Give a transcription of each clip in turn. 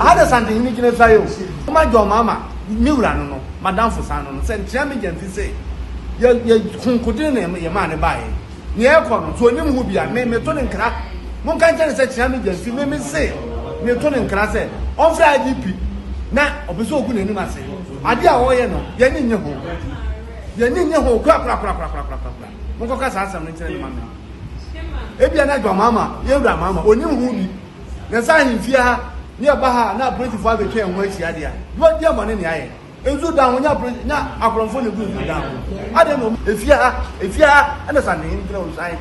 Aha de Santehene gyina suae o. Momma John Mahama, me wura no no, m'adamfo san no no, sɛ nkyea me gyamfi se yɛ yɛ konkoden na yɛmaa no baeɛ. Nea ɛrekɔ no, sɛ ɔnim ho bi a, me meto no nkra. Monka nkyerɛ no sɛ kyea me gyamfi, me mese meto no nkra sɛ ɔmfrɛ IGP na ɔpɛ sɛ ɔgu n'anim ase. Adeɛ a ɔreyɛ no, yɛn ani nnye ho. Yɛn ani nnye ho korakorakorakorakorakorakora. Monkɔka saa asɛm no nkyerɛ no ma me. Ebia na John Mahama, yɛn wura Mahama, ɔnim ho bi. Na sɛ ahemfie ha ne ɛba ha a na apolisifoɔ abɛtwa yɛn ho ahyia deɛ a, deɛ deɛ bɔne ne ayɛ. Nsu da ho, nyɛ apolisi, nyɛ akorɔmfoɔ na egu nsu da ho. Adɛn na wɔn efie ha, efie ha ɛna Santehene gyina osuae.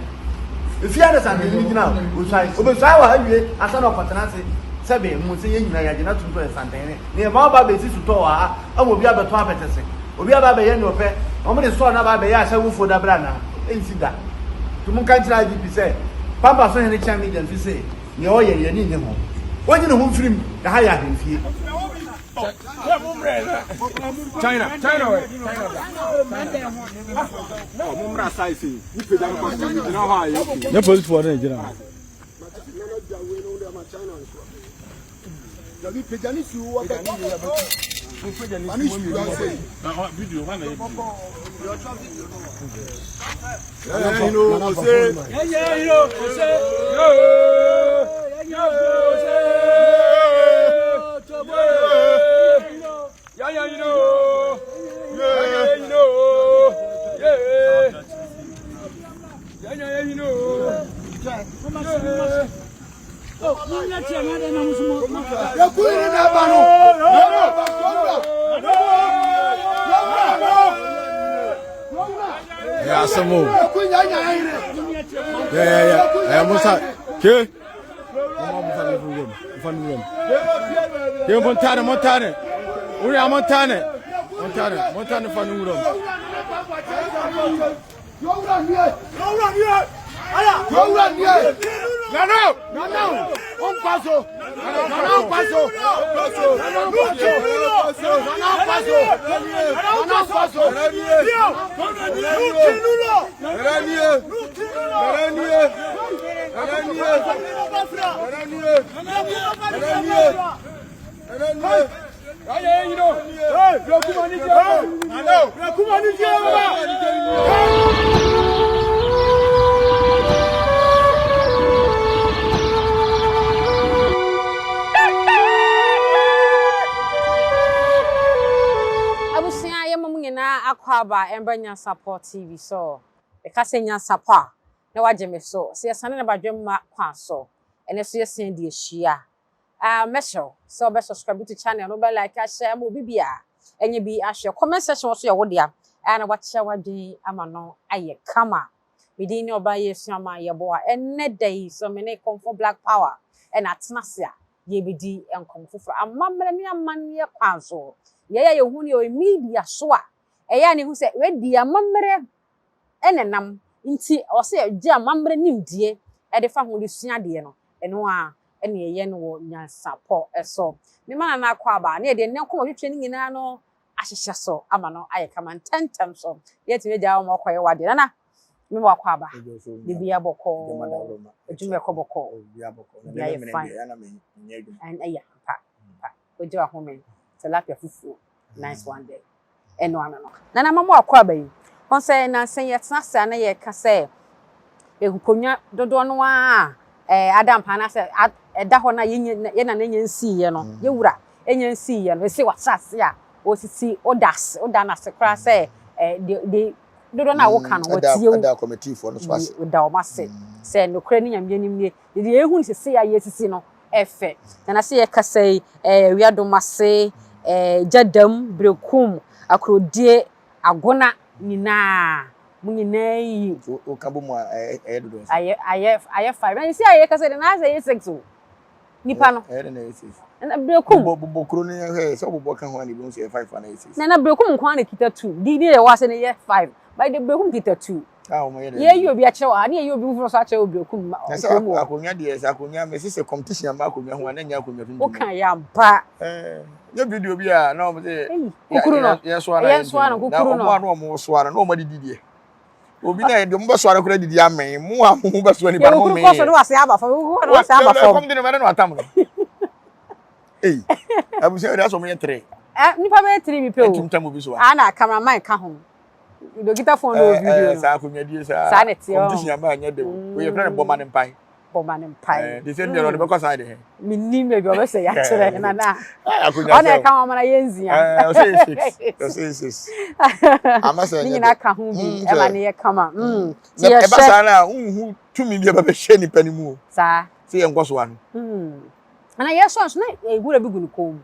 Efie ha na Santehene gyina osuae. Obesuae wɔ ha wie ansa na ɔkɔtena ase sɛbe mu sɛ yɛn nyinaa yɛagye no atom sɛ ɔyɛ Santehene. Na yɛma ɔba abɛsi sotɔɔ wɔ ha ama obi abɛtɔn apɛtɛse. Obi aba abɛyɛ nea ɔpɛ. Na wɔde sɔɔ no aba abɛyɛ ahyɛwofoɔ dabere anaa? Ɛnsi da. Nti monka nkyerɛ IGP sɛ Pampa so hene Kyɛnme Gyamfi se nea ɔyɛ no yɛn ani nnye ho. Ɔnyi ne ho mfiri mu, na ha yɛ ahemfie. China, China wɛ. Ɔmo mmra size yi, wo pagya no kɔ soro, gyina hɔ a yɛ okay. Ne polisifoɔ no gyina hɔ. Ɛyɛ asɛm o. Yɛyɛyɛ ɛyɛ mo sa ke. Mo mo fa ne wuram. Mo fa ne wuram. Ke mo ntane mo ntane. Wura mo ntane. Mo ntane mo ntane fa ne wuram. Nana! Nana! Nkwa so! Nana nkwa so! Nana nkwa so! Nana nkwa so! Nana nkwa so! Abusua yɛma mo nyinaa akwaaba ɛmba Nyansapɔ TV so. Meka sɛ Nyansapɔ a na wagye me so. Sɛ yɛsane no badwemma kwan so. Ɛnɛ so yɛsan de ahyia. Ah mɛsrɛ wo sɛ wobɛ subscribe to channel no, wobɛ like, ahyɛ ama obi bi a ɛnyɛ bi ahwɛ. Comment section hɔ so yɛ wo dea, ɛa na wakyerɛ w'adwene ama no ayɛ kama. Me din ne Ɔbaa Yesu Ama Yɛboa. Ɛnnɛ da yi so me ne Komfo Black Power ɛna atena ase a yɛrebɛdi nkɔmmɔ foforɔ. Amammerɛ ne amanneɛ kwan so. Deɛ ɛyɛ a yɛhu no yɛ media so a, ɛyɛ a na yɛhu sɛ wei deɛ amammerɛ na ɛnam nti ɛwɔ sɛ yɛgye amammerɛ nimdeɛ de fa ho de sua adeɛ no, ɛno ara na yɛyɛ no wɔ nyansapɔ so. Me ma Nana Akwaaba na yɛde ɛnnɛ nkɔmmɔtwetwe no nyinaa no ahyehyɛ so ama no ayɛ kama ntɛmntɛm so na yɛatumi agyaa wo ma woakɔyɛ w'adeɛ. Nana, me ma w'akwaaba, biribiara bɔkɔɔ, adwuma ɛkɔ bɔkɔɔ, biribiara yɛ fine, ɛyɛ ampa, ampa, wogye w'ahome, tilapia fufuo, nice one there. Ɛno ano no. Nana mama wakɔ aba yi. Wɔn sɛ nnansa yi yɛtena ase a na yɛka sɛ nkonnwa dodoɔ no ara a ada mpa anaasɛ ɛda hɔ no a yɛn nana nya nsiiɛ no, yɛn wura nya nsiiɛ no, ɛsɛ wahyɛ ase a ɔsisi woda ase, woda no ase koraa sɛ de dodoɔ no a woka no wɔtie wo. Ɛda kɔmitiifoɔ no so ase. Woda wɔn ase sɛ nokorɛ ne Nyame anim nie. Deɛ yɛhu no seesei a yɛsisi no, ɛfɛ. Na na sɛ yɛkasa yi, ɛɛ Wiadomase, ɛɛ Gyadam, Berekum, Akurodie, Agona nyinaa, mo nyinaa yi. Nti woka bɔ mu a ɛyɛ dodoɔ sɛn? Ayɛ ayɛ ayɛ five. Na sisi a yɛkasa yi deɛ na ayɛ sɛ ɛyɛ six o. Nipa no. Ɛyɛ dɛn na ɛyɛ six? Na Berekum. Bobɔ bobɔ kuro no yɛn hwɛ sɛ wobobɔ ka ho a na ebi ho sɛ ɛyɛ five anaa ɛyɛ six. Na na Berekum nko ara na ekita two. Di di deɛ ɛwɔ ase no yɛ five. But de Berekum kita two. A wɔn yɛ dɛ. Yɛyi obi akyerɛ wɔ ha ne yɛyi obi foforɔ nso akyerɛ wɔ Berekum Na sɛ kurom hɔ. akonnwa deɛ sɛ akonnwa mesi sɛ competition ama akonnwa ho a na nyɛ akonnwa tuntum. Woka yɛ ampa. Ɛɛ nyɛ video bi a na wɔn sɛ. Eyi kukuru no. Yɛn soa na Yɛn soa no na kukuru no. wɔn a na wɔn soa no na wɔn adidi deɛ. Obi na deɛ wɔn bɛ soa no koraa didi amee mo a mo bɛ soa nipa Yɛ no mo kukuru mee. kɔ so ne wase aba fam. Kukuru kɔ ne wase aba fam. Ɛkɔm de no mɛde no atam no. Ei, abusua yɛ asɔ mo yɛ tere. Eh, nipa bɛyɛ tere bi pɛ o. Ntum tam obi so a. Ah, na cameraman ka ho. Dokita phone no video no. Saa akonnwadie saa. Saa na ɛteɛ. Competition aba anyɛ de o. Oyɛ fɛ no bɔ ma ne mpae. Bɔ ma ne mpae. De sɛ deɛ ɔde bɛkɔ saa de he. Menim baabi ɔbɛsɛ yɛakyerɛ nana. Ɔna ɛka ho amana yɛ nzia. Ɔsɛ yɛ six. Ɔsɛ yɛ six. Ama sɛ Ne nyinaa ka ho bi ɛma ne yɛ kama. Ti yɛhyɛ. Ɛba saa na nhu tumi bi a bɛbɛhyɛ nipa no mu o. Saa. Sɛ yɛnkɔ so ano. Ana yɛsɔ nso na ewura bi gu ne kɔn mu.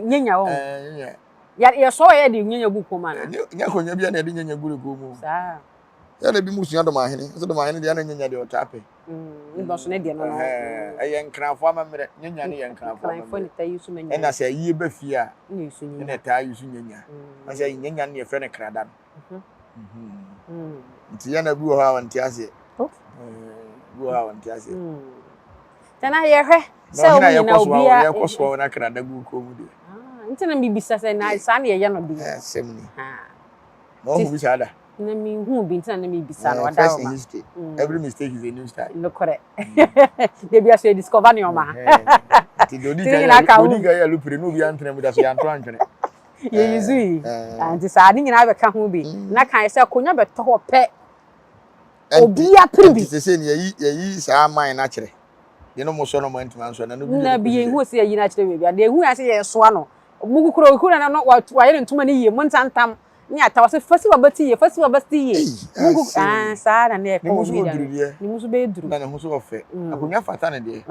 Nyanya wɔn. Yɛsɔ wɔ yɛ de nyanya gu kɔn mu ana. Nyɛ akonnwa bi a na yɛde nyanya gu ne kɔn mu. Saa. Yɛ na bi mu sua dɔmahene. Sɛ dɔmahene deɛ na nyanya deɛ ɔtaa pɛ. Ne bɔ so ne deɛ no no. Ɛyɛ nkranfoɔ amammerɛ. Nyanya ne yɛ nkranfoɔ amammerɛ. Ɛna sɛ ayie ba fie a ɛna ɛtaa yi so nyanya. Na sɛ nyanya no yɛfrɛ no krada no. Nti yɛ na bi wɔ hɔ a wɔnte aseɛ. Bi wɔ hɔ a wɔnte aseɛ. Nana yɛhwɛ sɛ wɔn nyinaa obiara. Yɛkɔ soa wɔn akra da gu kɔn mu deɛ. Nti na mibisa sɛ na saa na yɛyɛ no deɛ. Asɛm ni. Na ɔhu bi saa da. Na mehu bi nti na na mibisa no ɔda First in history. Every mistake is a new start. Nokorɛ. Debi aso yɛ discover nneɛma. Nti deɛ odi kan yɛ odi kan yɛ lupere na obi antena mu da so yɛanto antwene. Yɛyi zu yi. Nti saa ne nyinaa bɛka ho bi. Na kan sɛ akonnwa bɛtɔ hɔ pɛ. Obia pere bi. Nti sese no yɛyi yɛyi saa man no akyerɛ. Deɛ no mo sɔ no mo antumi ansɔ na no bi Na bi yɛn hu sɛ yɛyi no akyerɛ baabi a. Deɛ ehu yɛ sɛ yɛsoa no. Mo kukuro kukuro na no wayɛ ne ntoma no yie mo ntantam ne ata wɔsɛ fasi wabati yie fasi wabati yie. Mo kuku ah saa na ne ɛkɔ wɔ media no. Ne mu nso bɛyɛ duru. Na ne ho so ɔfɛ. Akonnwa fata ne deɛ.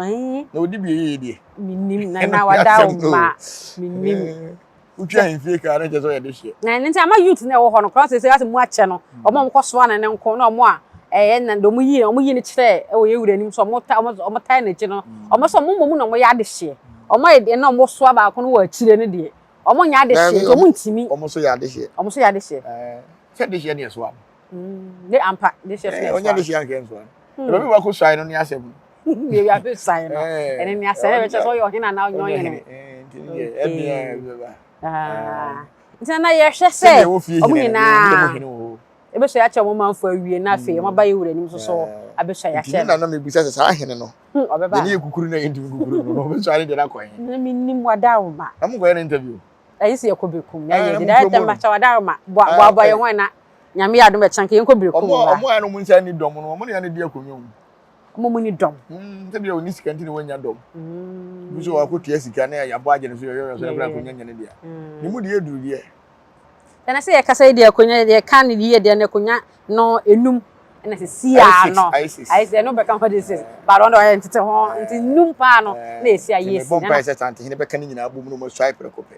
Na odi bi yɛ deɛ. Menim na na wada wo ma menim. Wotwa ahemfie kaa no kyerɛ sɛ ɔyɛ dehyeɛ. Na ɛno nti ama youth no ɛwɔ hɔ no koraa sɛ sɛ mu akyɛ no wɔn a wɔkɔ soa no ne nko na wɔn a ɛyɛ na deɛ wɔn yi wɔn yi no kyerɛ ɛwɔ yɛ wura anim so wɔn ta wɔn wɔn tae n'akyi no wɔn sɛ wɔn mmom na wɔn yɛ adehyeɛ wɔn ayɛ deɛ na wɔn soa baako no wɔ akyire no deɛ wɔn nyɛ adehyeɛ nti wɔn ntumi wɔn nso yɛ adehyeɛ wɔn nso yɛ adehyeɛ ɛɛ sɛ dehyeɛ ne ɛsoa no ne ampa dehyeɛ so na ɛsoa ɔnyɛ dehyeɛ anka ɛnsoa no ɛbɛbi wakɔ suae no ne asɛm no Deɛ wiase suae no ɛne ne asɛm ɛbɛkyɛ sɛ ɔyɛ ɔhene anaa ɔnyɛ ɔhene. Nti na yɛhwɛ sɛ ɔmo nyinaa ebɛsua akyɛ ɔmo manfo awie na afei ɔmo aba yɛ wura anim soso abɛsua yɛakyɛ. Nti na na mebisa sɛ saa hene no ɔbɛba yɛne yɛ kukuru na yɛntumi kukuru no ɔbɛsua ne deɛ no akɔ he. Na menim wadaroma. Na mokɔyɛ no interview. Ɛyi sɛ yɛkɔ bekum na yɛ de dɛ tɛm wadaroma boaboa yɛn ho ɛna nyame yɛ adom ɛkyɛn ka yɛnkɔ bekum. Ɔmo a ɛno mo nsa ni dɔm no ɔmo ne yɛ ne di akonnwa mu. Ɔmo mu ni dɔm. Mm, sɛ bia ɔni sika nti na wanya dɔm. Mm. Bi so wakɔtua sika na yɛabɔ agye no so yɛyɛ so na akonnwa nya ne dea. Mm. Ne mu deɛ duru deɛ. Ɛna sɛ yɛkasa yi deɛ akonnwa deɛ ka ne yie deɛ no akonnwa no enum ɛna sɛ si a no ayɛ sɛ ɛno bɛka ho de sɛ baaro no ɔyɛ ntete ho nti num paa no na esi ayɛ esi. Bɔ mpae sɛ santehene bɛka ne nyinaa bom no ma suae prɛko pɛ.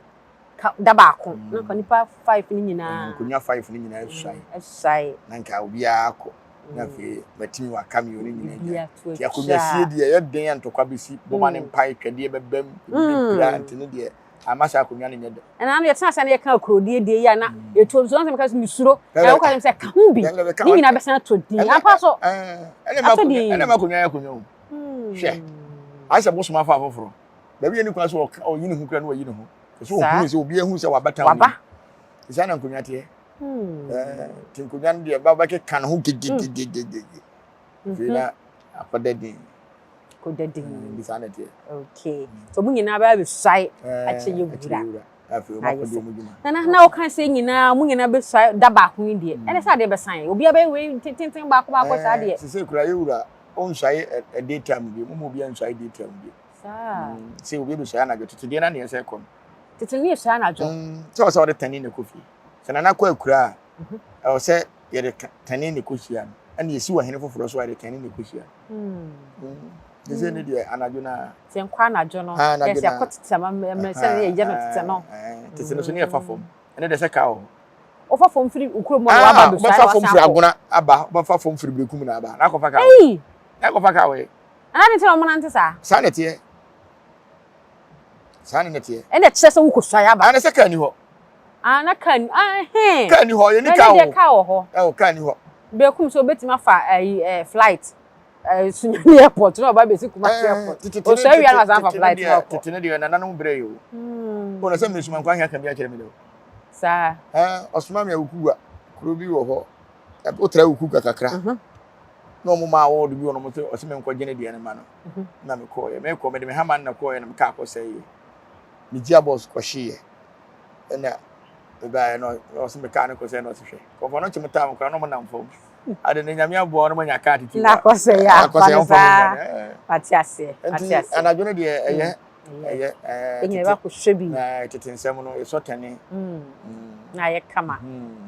Ka da baako na nka nipa five no nyinaa. Nkonnwa five no nyinaa suae. Suae. Na nka obiara kɔ. Na afei matumi waka mi ne nyinaa gya. Nti akonnwa sie deɛ ɛyɛ den a ntɔkwa bɛsi bɔma ne mpae twɛdeɛ bɛbam ebi bɛpira nti ne deɛ ama saa akonnwa no nyɛ dɛ. Ɛna ano yɛtena ase na yɛka akurodie deɛ yi a na yɛtuo nso na sɛ meka sɛ mesuro na woka sɛ ka ho bi ne nyinaa bɛsan atɔ din ampa so atɔ din. Ɛna ma akonnwa yɛ akonnwa o. Hwɛ ayɛ sɛ bosom afa afoforɔ. Baabi yɛ ne kwan so ɔyi ne ho kura na wayi ne ho. Ɛsɛ ohunu sɛ obi ahu sɛ waba town. Waba. Saa na nkonnwa teɛ. Nti nkonnwa no deɛ ba bɛkeka ne ho gegegegege. Afei na akɔda din. Akɔda din. Bi saa na ɛteɛ. Okay. So mo nyinaa bɛyɛ bɛsuae akyɛ yɛ wura. Afei wɔn akɔdi wɔn dwuma. Na na na wɔka sɛ nyinaa mo nyinaa bɛsuae da baako yi deɛ. Ɛne sɛ adeɛ bɛsan. Obiara bɛyɛ wei tenten baako baako saa deɛ. Sese kura yɛ wura ɔnsuae day time bi. Mo mu obiara nsuae day time bi. Saa. Sɛ obi bɛsuae anadwo tete deɛ na neɛ sɛ ɛkɔ no. Tete ne yɛsuae anadwo. Sɛ wɔ sɛ wɔde tani na ɛkɔ fie. Sɛ nana kɔ akura a, ɛwɔ sɛ yɛde tani na ɛkɔhyia no. Ɛna yɛsi wɔ hene foforɔ so a yɛde tani na ɛkɔhyia no. Te sɛ ne deɛ anadwo no a. Sɛ nkɔ anadwo no, yɛsɛ yɛkɔ tete ama mɛ sɛ ne yɛyɛ no tete no. Tete no so ne yɛfa fam. Ɛne deɛ sɛ kaa wɔ hɔ. Wofa fam firi kurom hɔ na waba abɛsuae na wasan akɔ. Wobɛfa fam firi Agona aba, wobɛfa fam firi Berekum na aba. Na akɔfa kaa wɔ. Na akɔfa kaa wɔ yɛ. Ana de nti na wɔnante saa? Saa na ɛteɛ. Saa na ɛteɛ. Ɛna ɛkyerɛ sɛ wokɔsuae aba. Ana sɛ kaa ni hɔ. Ah, na kaa ni ah hɛn. Kaa ni hɔ, yɛni kaa wɔ. Kaa wɔ hɔ. Ɛwɔ kaa ni hɔ. Bekum so obetumi afa ɛyi ɛɛ flight ɛɛ Sunyani airport na ɔba besi Kumasi airport. Osua wia na wasan afa flight na ɔkɔ. Tete ne deɛ nananom brɛ yi o. O na sɛ mesuma nkwa ahia ka bi akyerɛ me dɛ o. Saa. Ɛɛ ɔsoma me awukuwa kuro bi wɔ hɔ. Wotra awukuwa kakra. Na wɔn maa wɔɔdo bi wɔ no wɔn sɛ ɔsɛ me nkɔgye ne deɛ no ma no. Na mekɔɔyɛ mekɔ mede me hama no na kɔɔyɛ na me kaa kɔsɛeɛ. Me gearbox kɔhyeeɛ ɛna mebaeɛ no ɔse me kaa no kɔsɛ na ɔse hwɛ kɔmfa no kye mo taa mo koraa na ɔmo nam fam ade ne nyame aboa no manya kaa tete na kɔsɛ yɛ afa no saa mate aseɛ nti anadwo no deɛ ɛyɛ ɛyɛ ɛɛ tete bakɔhwɛ bi na tete nsɛm no yɛsɔ tɛne na ayɛ kama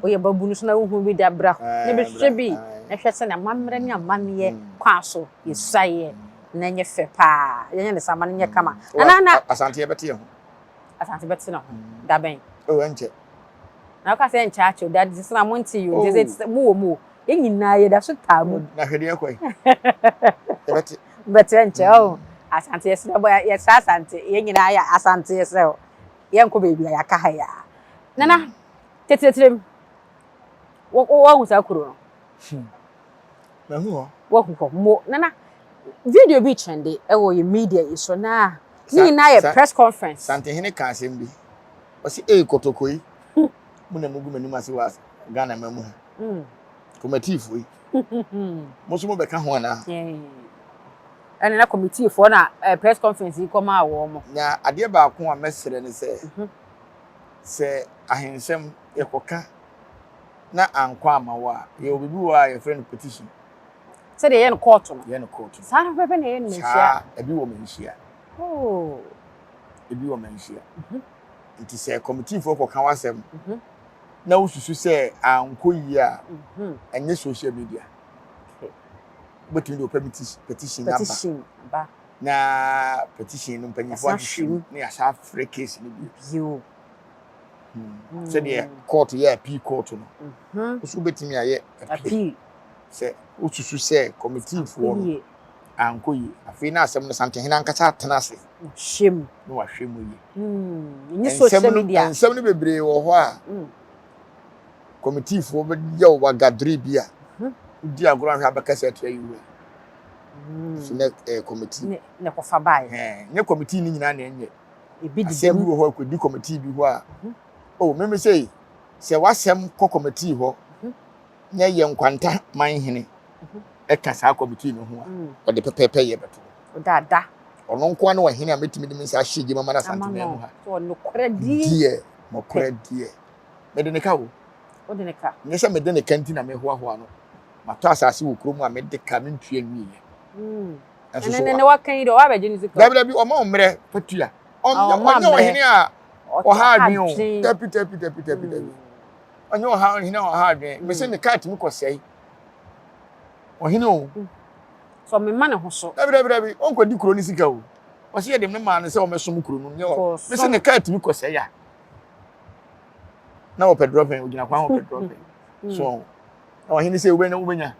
woyɛ babu no so na wohu bi da bra na bɛhwɛ bi na hwɛ sɛ na amammerɛ ne amanneɛ kwan so yɛsuaeɛ na ɛnyɛ fɛ paa yɛnyɛ ne saa ma no nyɛ kama na na Asante yɛbɛte yɛn ho Asante bɛte ne ho da bɛn? Oh ɛnkyɛ. Na woka sɛ ɛnkyɛ akyɛ o da de sɛ na monte yi o nti sɛ mo wɔ mu o yɛn nyinaa yɛda so taa mu. Na hwɛ deɛ ɛkɔ yi yɛbɛte. Bɛte ɛnkyɛ o Asante yɛsrɛ bɔ yɛsrɛ Asante yɛn nyinaa yɛ Asante yɛsrɛ o yɛnkɔ baabi a yɛaka ha yi a Nana tetiretirem wo woahu saa kuro no? Mahu hɔ. Wahu hɔ mo nana video bi trende ɛwɔ yɛ media yi so na ne nyinaa yɛ press conference. Santehene ka asɛm bi. Ɔsi ee kotoko yi. Mo na mugu m'anim ase wɔ Ghana ma mu ha. Kɔmatiifoɔ yi. Mo nso mobɛka ho anaa? Ɛna na kɔmitiifoɔ na eh, press conference yi kɔmaa wɔn mo. Na adeɛ baako a mɛsrɛ ne sɛ mhm. sɛ ahensɛm yɛkɔka na ankɔ amma wo a, yɛwɔ biribi wɔ hɔ a yɛfrɛ no petition. Sɛdeɛ yɛyɛ no kɔɔto no. Yɛyɛ no kɔɔto no. Saa no pɛpɛ na yɛyɛ no manhyia. Saa, ebi wɔ manhyia. Oh. Ebi wɔ manhyia. Mhm. Nti sɛ kɔmitiifoɔ kɔka w'asɛm mhm. na wosusu sɛ ankɔ yie a, mhm. ɛnyɛ social media. Wobɛtumi de wo petition aba. Petition aba. Na petition no mpanyinfoɔ ahwehwɛ mu na yɛasa afrɛ case no bio. Bio. Hmm. Sɛdeɛ court yɛ appeal court no, mhm. wo so wobɛtumi ayɛ appeal sɛ wosusu sɛ kɔmitiifoɔ no ankɔ yie. Afei na asɛm no Santehene ankasa atena ase na wahwɛ mu yie. Hmm, nsɛm no bebree wɔ hɔ a hmm. kɔmitiifoɔ bɛyɛ wo wagadere bi a mhm. wodi agorɔ ahwɛ abɛkasa atia yi wura. So na ɛyɛ kɔmitii. Na ɛkɔfa baeɛ. Nyɛ kɔmitii no nyinaa na ɛnyɛ. Ebi Asɛm deda bi mu. wɔ hɔ a ɛkɔdi kɔmitii bi hɔ a, o meme sei, sɛ w'asɛm kɔ kɔmitii hɔ na ɛyɛ Nkwanta man hene ɛka saa kɔmitii no ho a, ɔde pɛpɛɛpɛ yɛ bɛto hɔ. Ɔdada. Ɔno nko ara ne ɔhene a mɛtumi de me nsa ahyɛ gyama ma no Ama Asanteman no. mu ha. Sɛ ɔnokorɛ die. Deɛ, nokorɛ deɛ. Mede ne ka o. Wode ne ka. Nyɛ sɛ mede ne ka nti na mehoahoa no. Matɔ asase wɔ kurom a mede ka mentua nwieɛ. Ɛnso so wa. Waka yi deɛ ɔba abɛgye ne sika. Dabi dabi ɔma wo mmerɛ fatua. Ɔnyɛ ɔnyɛ ɔhene a ɔha adwene o. Dabi dabi dabi dabi dabi. Ɔnyɛ ɔha ɔhene a ɔha adwene. Mese ne kaa tumi kɔ sɛe. Ɔhene o. So ɔmema ne ho so. Dabi dabi dabi ɔnkɔ di kuro ne sika o. Ɔsi yɛ de ne maa no sɛ ɔmɛsom kuro no. Nyɛ ɔ. Mese ne kaa tumi kɔ sɛe a. Na ɔpɛ drɔpɛn ogyina kwan ɔpɛ drɔpɛn. So ɔhene sɛ wobɛnya wobɛnya.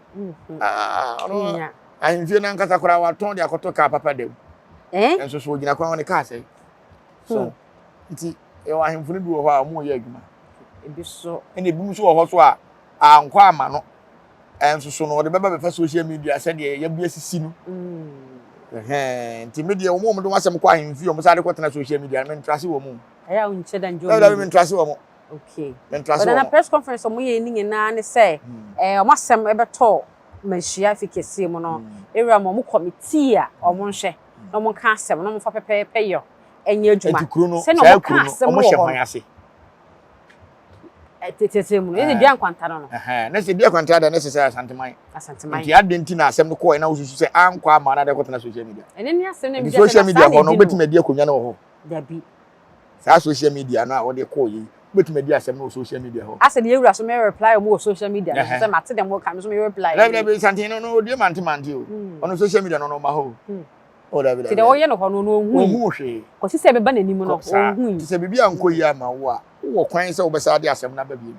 Ah ɔno. Ahemfie no ankasa koraa watɔn de akɔtɔ kaa papa dam. Eh? Nso so ogyina kwan ho ne kaa sɛe. So hmm. nti yɛwɔ ahemfo no bi wɔ hɔ a wɔn reyɛ adwuma. Ebi so. Ɛna ebi nso wɔ hɔ so a ankɔ ama no. Ɛnso so no wɔde bɛba bɛfa social media sɛdeɛ yɛbi asisi no. Hmm. Ɛhɛn nti me deɛ wɔn a wɔde wɔn asɛm kɔ ahemfie wɔn sáré kɔtena social media no mentrase wɔn mu. Ɛyɛ a wonkyɛ da ndwo. Dabi mentrase wɔn. Okay. Mentrase wɔn. Na wɔn. press conference wɔn yɛ ne nyinaa ne sɛ ɛɛ wɔn asɛm ɛbɛtɔ manhyia afi kɛseɛ mu no, ewura mu wɔn kɔmitii a wɔn nhwɛ na wɔn nka asɛm na wɔn fa pɛpɛɛpɛ yɔ ɛnyɛ adwuma. Eti kuro no, Sɛnea saa wɔn ka kuro no, asɛm wɔn wɔ hyɛ hɔ hwan no, ase? tete mu no, yɛde dua nkwanta no no. Ɛhɛn, na sɛ dua nkwanta da na ɛsɛ sɛ Asanteman. Asanteman. Nti adɛn nti na asɛm no kɔɔ na wosusu sɛ ankɔ ama na de kɔtena social media? Ɛne ne asɛm na Nti mbisa sɛ social na media saa na hɔ no, edi no. wobɛtumi adi akonnwa no wɔ hɔ? Dabi. Saa social media no a wɔde kɔɔ yi, wobɛtumi adi asɛm no wɔ social media hɔ. Asɛ deɛ ewura so mɛ reply ɔmo wɔ social media no so sɛ mate deɛ mo ka me so me reply. Dabi dabi santen no no odie mante mante o. Ɔno social media no no ɔma hɔ o. Oh dabi dabi. Ti deɛ ɔyɛ no hɔ no no ohui. Ohu hwee. Kɔsi sɛ ɛbɛba n'anim no ohui. Ti sɛ biribi ankɔ yie ama wo a, wowɔ kwan sɛ wobɛsan de asɛm no aba bio.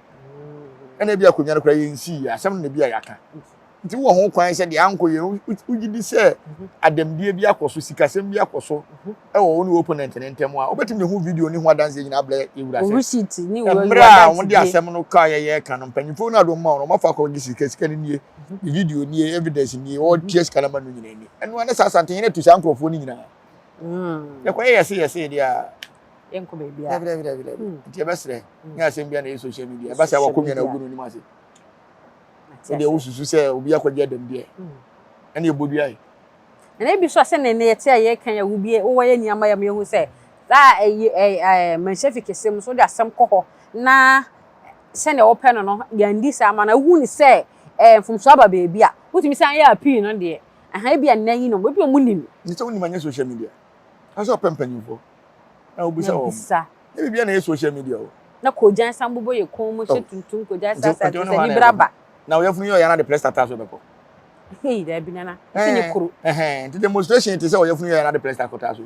Ɛna ebi akonnwa no koraa yɛnsii yɛ asɛm no na ebi a yɛaka. Nti wowɔ ho kwan sɛ deɛ ankɔ yie no, wogye di sɛ adamdie bi akɔ so, sikasɛm bi akɔ so wɔ wo ne wo opponent no ntam a, wobɛtumi de ho video ne ho adanseɛ nyinaa abrɛ yɛwura sɛ receipt ne wo mmerɛ a wɔde asɛm no kaa yɛyɛ ka no mpanyinfoɔ no adom ma wɔn wɔafa akɔgye sika sika no nie video nie evidence nie wɔtua sika no ma no nyinaa nie ɛno ne saa Asantehene atu saa nkurɔfoɔ no nyinaa yɛkɔyɛ yɛse yɛse deɛ a yɛnkɔ baabi a dabi dabi dabi dabi nti yɛbɛsrɛ nyɛ asɛm bia na ɛyɛ social media ɛba sɛ wakɔ nua na wogu no anim ase Wodeɛ wosusu sɛ obi akɔgye adam deɛ ɛne ɛbɔ dua yi. Na ebi nso a sɛ nɛnɛ yɛte a yɛka yɛ wo bi wowɔ yɛ nneɛma yɛ mo yɛhu sɛ Saa ɛyi ɛɛ ɛɛ Manhyia kɛseɛ mu nso wode asɛm kɔ hɔ na sɛdeɛ wopɛ no no yɛandi saa ama no a, wohu no sɛ ɛɛ mfomsoɔ aba baabi a, wotumi san yɛ appeal no deɛ. Aha ebi a nnɛ yi nom, ebi a wɔn nim. Ne sɛ wonim anyɛ social media. Na sɛ ɔpɛ mpanyinfoɔ na wobisa wɔn. Bisa. Ne biribi na ɛyɛ social media o. Na kogyan san bobɔ yɛ kɔn mu hyɛ tuntum kogyan sa sa kyerɛ sɛ nibere aba. Na ɔyɛfunu yɛ ɔyɛ na de plɛsta taa so bɛkɔ. Hei daabi nana, ɛsɛ nyɛ koro. Nti demonstration te sɛ ɔyɛfunu yɛ ɔyɛ na de plɛsta kɔtaa so.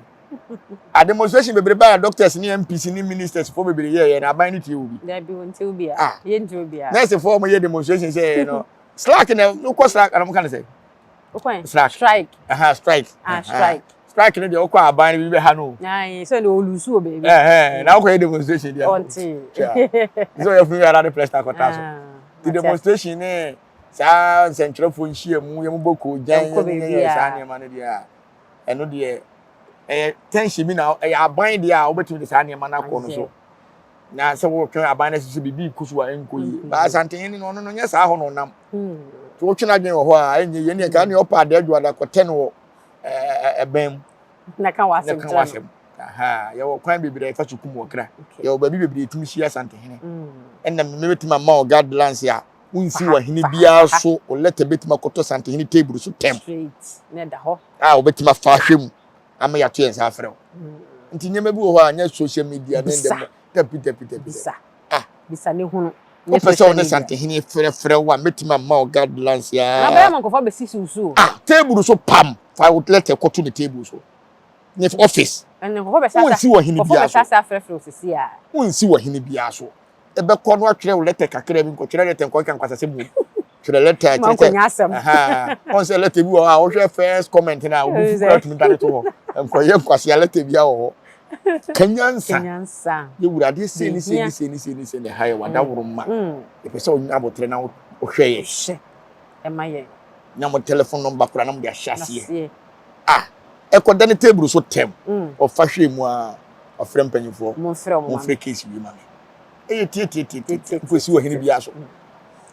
A demonstration bebree baa doctors ne MPs ne ministers fo bebree yɛ yɛ na aban ne tie obi. Daabi wɔn tie obi a. Ah. Yɛ ntie obi a. Nurse fo wɔn yɛ demonstration sɛ yɛ no slack na wokɔ slack ana mo ka ne sɛ. Wokɔ Strike. Strike. Aha, strike. Ah, strike. Strike no deɛ wokɔ aban no bi bɛha no. Ayi, sɛ de olusu wɔ baabi. Ɛhɛn, na wokɔ yɛ demonstration deɛ. Ɔnte. Sɛ ɔyɛ funu yɛra de plɛsta kɔta so. Ah, Ti demonstration ne saa nsɛntwerɛfoɔ nhyiamu yɛ mo bɔ koogyan yɛ mo yɛ saa nneɛma no deɛ a ɛno deɛ ɛyɛ tension bi na ɛyɛ aban deɛ a wobɛtumi de saa nneɛma no akɔ no so. Na sɛ wotwe aban no sɛ biribi kɔ so a ɛnkɔ yie. Mm-hmm. Ba Asantehene no ɔno no nyɛ saa hɔ na ɔnam. Mm. Nti wotwe n'adwene wɔ hɔ a ɛnyɛ yie ne ɛka ne ɔpa adeɛ adwo kɔtɛ no wɔ ɛbɛn mu. Na ka w'asɛm kyerɛ no. Aha, yɛwɔ kwan bebree a yɛfa so kum wɔ kra. Yɛwɔ baabi bebree tumi hyia Asantehene. Mm. Ɛna mebɛtumi ama wo guidelines a wonsi wɔ hene biara so wo lɛtɛ bɛtumi akɔtɔ Asantehene table so tɛm. A wobɛtumi afa ahwɛ mu ama yɛato yɛn nsa afrɛ wo. Mm. Nti nneɛma bi wɔ hɔ a nyɛ social media ne ndɛm dabi dabi dabi. Bisa. Ah. Bisa ne hunu. Wopɛ sɛ wo ne Santehene frɛfrɛ wo a mɛtumi ama wo guidelines aa. Na bɛyɛ ma nkurɔfoɔ abɛsisi wo so o. Ah, table so pam fa wo letter kɔto ne table so. Ne office. Ɛnna nkurɔfoɔ bɛhyɛ ase. Wonsi wɔ hene biara so. Nkurɔfoɔ bɛhyɛ ase afrɛfrɛ wo sisi a. Wonsi wɔ hene biara so. Ɛbɛkɔ no atwerɛ wo letter kakra bi nkɔtwerɛ letter nkɔka nkwasasɛm wom. Twerɛ letter a kyerɛ sɛ ɔn sɛ letter bi wɔ hɔ a wohwɛ first comment no a wo bo fu koraa tumi dane to hɔ. Nkɔyɛ nkwasea letter biara wɔ hɔ. Ka nyansa. Yɛ wura adeɛ sei ne sei ne sei ne sei ne sei na ɛha yɛ wadaworo mma. Yɛpɛ sɛ wonya aboterɛ na wohwɛ yɛ. Hwɛ ɛma yɛn. Nya mo telephone number koraa na mo de ahyɛ aseɛ. Ah, ɛkɔda ne table so tɛm. Ɔfa hwɛ mu a ɔfrɛ mpanyinfoɔ. Momfrɛ case wei ma me. Ɛyɛ tiatiatiatia nkosi ɔhene biara so.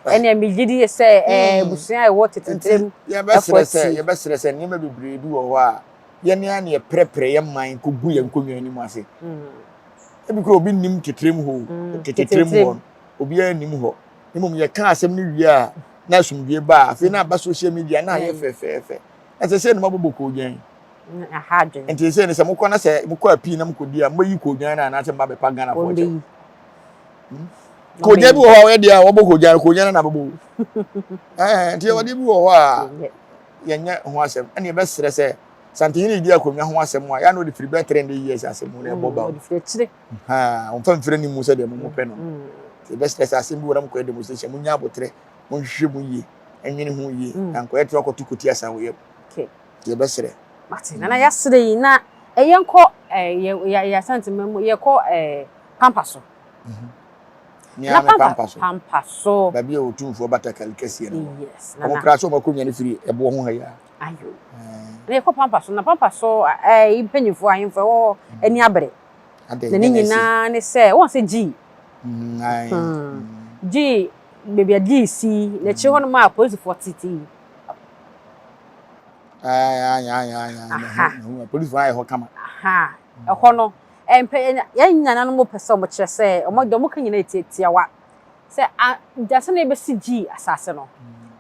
Ɛnna megye di sɛ ɛɛ abusua a ɛwɔ tete tirim ɛfɔ ti. Yɛbɛsrɛ sɛ nneɛma bebree bi wɔ hɔ a yɛn ara na yɛprɛprɛ yɛn man kɔgu yɛn nkonnwa anim ase. Ebi koraa obi nnim tetrem hɔ o, tete tirim hɔ no, obiara nnim hɔ. Mmom yɛka asɛm no wie a na asomdwoe ba a, afei na aba social media na ayɛ fɛfɛɛfɛ. Na sɛ sɛ no mabobɔ koodwan. Nti sɛ no sɛ mokɔ na sɛ mokɔ apii na mokɔdi a mobɛyi koodwan no anaasɛ mba bɛpa Ghanafoɔ kyɛw. Hmm? Koodwan bi wɔ hɔ a wɔyɛ deɛ a wɔbɔ koodwan no koodwan no na bɛbɔ o. Nti yɛwɔ adeɛ bi wɔ hɔ a yɛnyɛ ho asɛm ɛne yɛbɛsrɛ sɛ Santehene di akonnwa ho asɛm a yɛa na ɔde firi bɛɛ 300 years asɛm mu na ɛbɔ ba o. Ɔmfa mfiri ne mu sɛ deɛ mo pɛ no. Yɛbɛsrɛ sɛ asɛm bi wɔ na mokɔyɛ demonstration monya abotrɛ monhwehwɛ mu yie nwene ho yie mm. na nkɔyɛ to akɔto kɔti asan wɔ yam. Yɛbɛsrɛ. Mate nana yɛasrɛ yi na yɛnkɔ yɛ Asantema mu yɛkɔ Pampa so. Mhm. Na pampa so. Pampa so. Baabi a Otumfoɔ batakari kɛseɛ no wɔ. Yes, nana. Wɔn koraa sɛ wɔn akonnwa no firi ɛboɔ ho ha yi a. Ayo. Na yɛkɔ pampa so na pampa so ɛɛ mpanyinfoɔ ahemfo ɛwɔ hɔ ani abere. Na ne nyinaa ne sɛ wɔn sɛ gyi. Gyi baabi a gyi si n'akyiri hɔ nom a polisifoɔ tete yi. Polisifoɔ ayɛ hɔ kama. Ɛhɔ no Mpɛ yɛn nananom pɛ sɛ wɔkyerɛ sɛ wɔn deɛ wɔka nyinaa yɛ tiawa sɛ a ansa na yɛbɛsi gyii asase no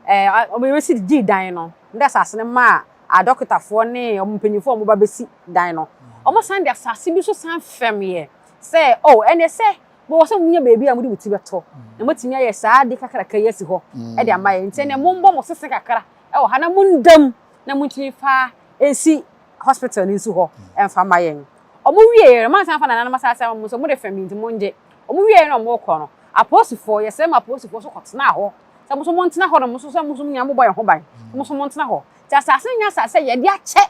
ɛɛ wɔbɛsi gyii dan no wɔde asase no maa adɔkotafoɔ ne wɔn mpanyinfoɔ a wɔba bɛsi dan no wɔsan de asase bi nso san fɛm yɛ sɛ oh ɛnneɛ sɛ mowɔ sɛ monya baabi a mode mo ti bɛto na moatumi ayɛ saa ade kakraka yi asi hɔ de ama yɛn nti ɛnneɛ mombɔ mo sese kakra wɔ ha na monda mu na montumi fa nsi hospital no nsi hɔ mfa mma yɛn. Wɔn wieɛ no, wɔansan amfa nananom asaase amma mo sɛ mode fɛm nti mongye. Wɔn wieɛ no a wɔrekɔ no, apolisifoɔ, yɛsrɛ ma apolisifoɔ nso kɔtenaa hɔ sɛ mo nso montena hɔ nom nso sɛ mo nso mo nyinaa mobɔ yɛn ho ban, mo nso montena hɔ. Nti asaase no nyɛ asaase a yɛde akyɛ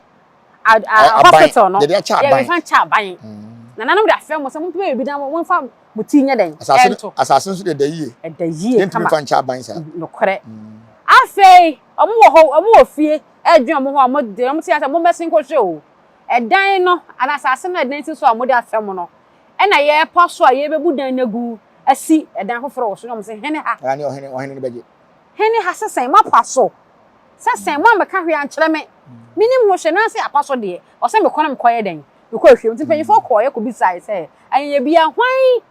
hospital no, yɛmfa nkyɛ aban. Nananom de afrɛ mo sɛ mompɛ baabi na momfa mo ti nyɛ dɛn? Ɛnto. Asase nso deɛ ɛda yie. Ɛda yie kama. Yɛntumi mfa nkyɛ aban saa. Nokorɛ. Afei, wɔn wɔ hɔ, wɔn wɔ fie ɛredwen wɔn ho a, wɔn de wɔn te asɛ mommɛsen nkɔhwɛ o. Ɛdan no, anaa asase no a ɛdan si so a wɔde afɛm no, ɛna yɛrepa so a yɛrebɛbu dan no agu asi ɛdan foforɔ wɔ so. Na wɔn sɛ, Hene ha. Aane, ɔhene, ɔhene no bɛgye. Hene ha sɛ sɛn? Moapa so sɛ sɛn? Moammɛka hwee ankyerɛ me. Mennim ho hwee, nanso yɛapa so deɛ, ɔsɛ mekɔ na mekɔyɛ dɛn? Mekɔ ahwɛ mu. Nti mpanyinfoɔ kɔɔeɛ kɔbisaeɛ sɛ, anyanya biara hwan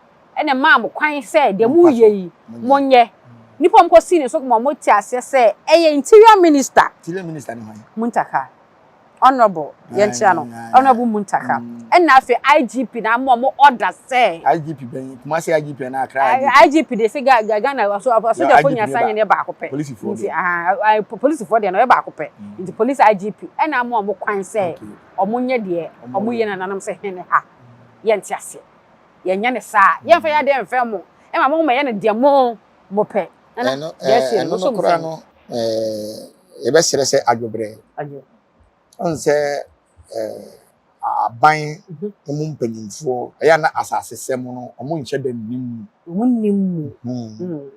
na ɛmaa mo kwan sɛ deɛ moreyɛ yi monyɛ? Nnipa a wɔkɔsii ne so ma wɔte aseɛ sɛ ɛyɛ Interior Minister. Interior Minister ne hwan? Muntaka. Honourable, yɛnkyea no, Honourable Muntaka. Ɛna afei IGP na ama wɔn order sɛ. IGP bɛn? Kumasi IGP anaa Accra IGP? IGP deɛ sɛ Ghana asogyafoɔ nyinaa san yɛ baako pɛ. Polisifoɔ deɛ. Nti polisifoɔ deɛ no ɔyɛ baako pɛ. Nti police IGP ɛna ama wɔn kwan sɛ wɔnyɛ deɛ wɔyɛ nananom sɛ hene ha. Yɛnte aseɛ. Yɛnyɛ no saa. Yɛmfa yɛn adeɛ mfɛm mo. Ɛma mo mmɛyɛ no deɛ mo mopɛ. Nana, Ɛno deɛ asie no, ɛno wosɔ no mu koraa sɛn? no yɛbɛsrɛ sɛ adwobrɛ. Adwo. Ɔn sɛ aban mu mpanyinfoɔ ɛyɛ a na asasesɛm no wɔn nhyɛ da nnim mu. Wɔn nnim mu.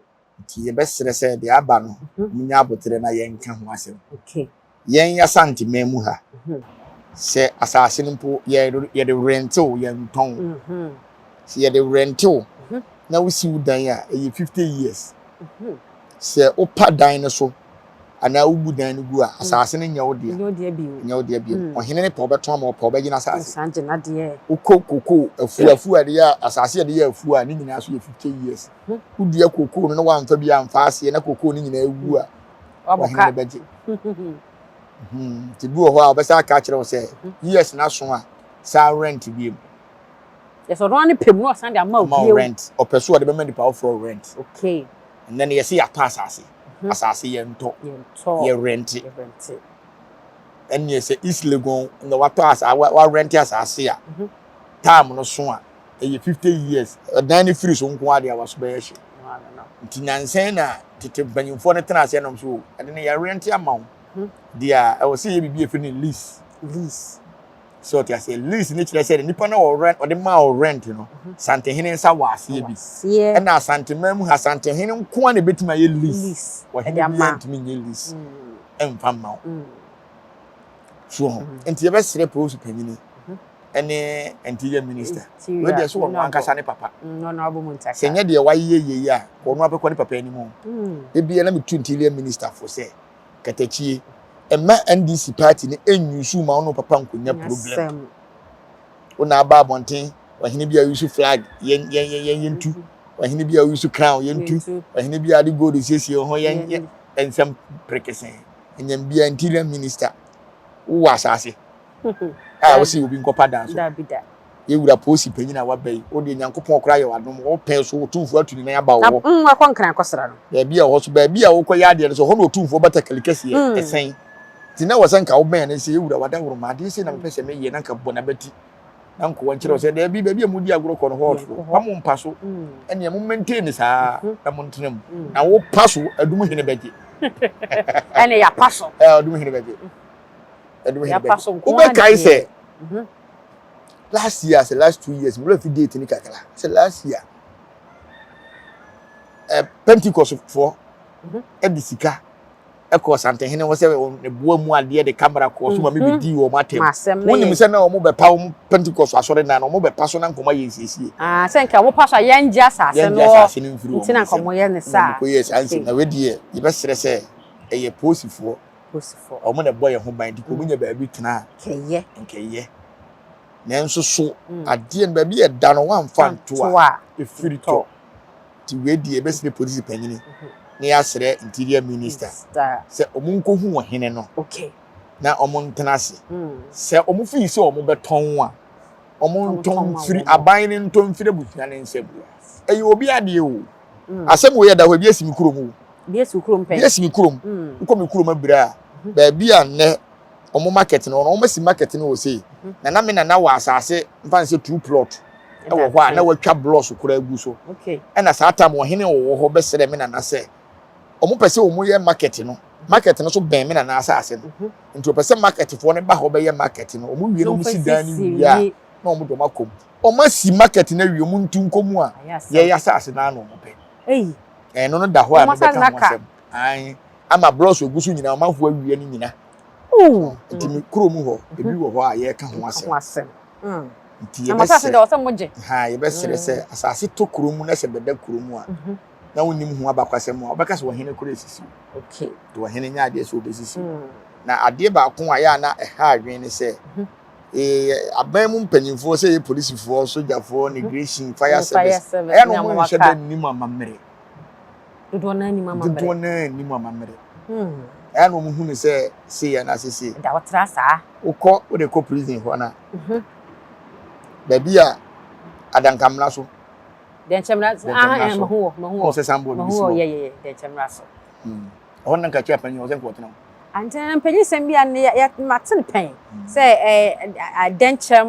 Nti yɛbɛsrɛ sɛ deɛ aba no wɔnya aboterɛ na yɛnka ho asɛm. Okay. Yɛn Asanteman mu ha, sɛ asase no mpo yɛde rentew, yɛntɔn. Sɛ yɛde rentew na wosi wo dan a, ɛyɛ 50 years. Sɛ wopa dan no so anaa wobu dan no gu a, asase no nyɛ wo dea. Nyɛ wo dea bio. Ɔhene no pɛ ɔbɛtɔn ama ɔpɛ ɔbɛgye n'asase. Wokɔ koko afuo afuo a yɛde yɛ asase yɛde yɛ afuo a ne nyinaa so yɛ 50 years. Wodua koko no na woamfa bi amfa aseɛ na koko no nyinaa wu a, ɔhene no bɛgye. Nti bi wɔ hɔ a ɔbɛsan aka akyerɛ wo sɛ years no aso a san rent bio. Yɛ sɛ ɔno ara ne pɛ mu na ɔsan de ama wo bio. rent. Ɔpɛ so ɔde bɛma nipa foforɔ rent. Okay. Ɛnɛ no yɛsɛ yɛatɔ asase. Asase yɛntɔ. Yɛntɔ. Yɛ rente. Yɛ rente. Ɛnneɛ sɛ East Legon na watɔ asase wa rente asase a time no so a ɛyɛ 50 years. Ɛdan no firi so nko ara deɛ waso bɛyɛ hye. Nti nansa na tete mpanyinfoɔ no tena aseɛ nom so ɛde no yɛ rente ama wo. Deɛ ɛwɔ sɛ yɛ biribi yɛfrɛ no lease. Lease. So ɔte aseɛ lease ne kyerɛ sɛ nipa no ɔrent ɔde maa wo rent no Santehene nsa wɔ aseɛ bi. Ɛna Asanteman mu ha Santehene nko ara na ebetumi ayɛ lease. Ɔhene biara ntumi nyɛ lease ɛnfa mma wo. So ho nti yɛbɛsrɛ polisi panyini ɛne interior minister. Wei deɛ so wɔn ankasa ne papa. Sɛ nyɛ deɛ wayɛ yie yi a wɔn abɛkɔ ne papa anim o. Ebia na metu interior minister fo sɛ katakyie mma NDC party no nnyusu ma wo ne wo papa nkonya problem. Wo na aba abɔnten, ɔhene bi a ɔyusu flag, yɛn yɛn yɛn yɛntu. Ɔhene bi a ɔyusu crown, yɛntu. Ɔhene bi a ɔde gold siesie ho, yɛn yɛn nsɛm prekesee. Ɛnyɛm bia interior minister, wowɔ asase a wose obi nkɔpa dan so. Yɛ wura polisi panyin a waba yi, wo deɛ Nyankopɔn koraa yɛ w'adom, wopɛn so Otumfoɔ atu ne nan aba wo hɔ. Mm, wakɔ Nkran akɔsra no. Baabi a ɔhɔ so, baabi a wokɔyɛ adeɛ no so, hɔ na Otumfoɔ batakari kɛseɛ mm. ɛsɛn. Nti na wɔ sɛ nka wobɛn no sɛ, yɛ wura wadaworoma, adeɛ sei na mepɛ sɛ meyɛ, na nka bɔ n'abati. Na nkoa nkyerɛ wo sɛ, daabi, baabi a modi agorɔ kɔ no hɔ ɔtoro, ma mo mpa so, mm. ɛneɛ mo maintain no saa mm-hmm. na mo ntena mu. Mm. Na wopa so, adum hene bɛgye. Ɛne yɛapa so. Ɛɛ, adum hene bɛgye. Adum hene bɛgye. Wobɛkae sɛ, mm-hmm. Last year sɛ last 2 years mo fi date ni kakra sɛ last year ɛ Pentecost foɔ ɛde sika ɛkɔ Santehene hɔ sɛ ne boa mu adeɛ de kamera kɔɔ so ma mi bi di wɔn atɛm wonim sɛ na wɔn bɛpa wɔn Pentecost asɔre nan wɔn bɛpa so na nkɔmɔ ayɛ nsiesie. Aa sɛ nka wɔn pa so a yɛn gye asase no yɛn gye asase no mfiri wɔn nti na nkɔmɔ yɛ ne saa na wɔn kɔ yɛ saa nsi na wei deɛ yɛbɛsrɛ sɛ ɛyɛ polisifoɔ Polisifoɔ. Wɔn na ɛbɔ yɛn ho ban nti kò wɔn nya baabi tena a. Nkɛyɛ. Nkɛyɛ. Nanso so adeɛ no baabi a ɛda no wɔamfa nto a ɛfiri tɔ. Nti wei deɛ yɛbɛsrɛ polisi panyini na yɛasrɛ interior minister sɛ wɔn nkɔhu ɔhene no na wɔn ntena ase. Sɛ wɔn fii sɛ wɔn bɛtɔn a, wɔn ntɔn mfiri aban no ntɔ mfiri abusua no nsam. Ɛyɛ obi adeɛ o. Asɛm wei ɛda hɔ ebi asi me kurom o. Bi asi kurom pɛn. Bi asi me kurom. Wokɔ me kurom abira a, baabi a nnɛ wɔn market no wɔn asi market no wɔ sei. Na na me nana wɔ asase mfa no sɛ two plot wɔ hɔ a na watwa blocks koraa agu so. Ɛna saa time ɔhene wɔ hɔ bɛsrɛ me nana sɛ wɔn pɛ sɛ wɔn yɛ market no. Market no so bɛn me nana asase no. Nti wɔpɛ sɛ market foɔ no ba hɔ bɛyɛ market no. Wɔn wie na wɔn si dan no wie a na wɔn de wɔn akɔ mu. Wɔn asi market no awie wɔn ntu nkɔ mu a yɛyɛ asase no ano wɔn pɛ. Ɛno no da hɔ a mebɛka ho asɛm. Ae. Ama blocks ogu so nyinaa ɔmanfoɔ awia no nyina. Nti me kurom hɔ ebi wɔ hɔ a yɛreka ho asɛm. Nti yɛbɛsrɛ ha yɛbɛsrɛ sɛ asase tɔ kurom na sɛ bɛda kurom a na wonim ho abakwasɛm a wobɛka sɛ ɔhene koraa esisi wo. Nti ɔhene nyɛ adeɛ sɛ obesisi wo. Na adeɛ baako a yɛ a na ɛha adwene ne sɛ. Eh, aban mu mpanyinfoɔ sɛ yɛ polisifoɔ, sogyafoɔ, immigration, fire service, ɛyɛ na wɔn nhyɛ dɛ nnim amammerɛ. Dodoɔ naa nnim amammerɛ. Dodoɔ naa nnim amammerɛ. Ɛyɛ na wɔn hu no sɛ sei anaasɛ sei. Da wɔtra saa. Wokɔ wode kɔ prison hɔ na. Baabi a adankamena so. Dɛnkyɛmmira so. Aha, mahu wɔ, mahu wɔ. Wɔn sɛ sanbɔɔd bi si hɔ. Mahu wɔ, yɛ yɛ yɛ, dɛnkyɛmmira so. Ɛhɔ na nka kyerɛ panyin ɔsɛ nka ɔtena hɔ. Ante na mpanyin sɛm bi a ne yɛ mate no pɛn sɛ ɛɛ dɛnkyɛm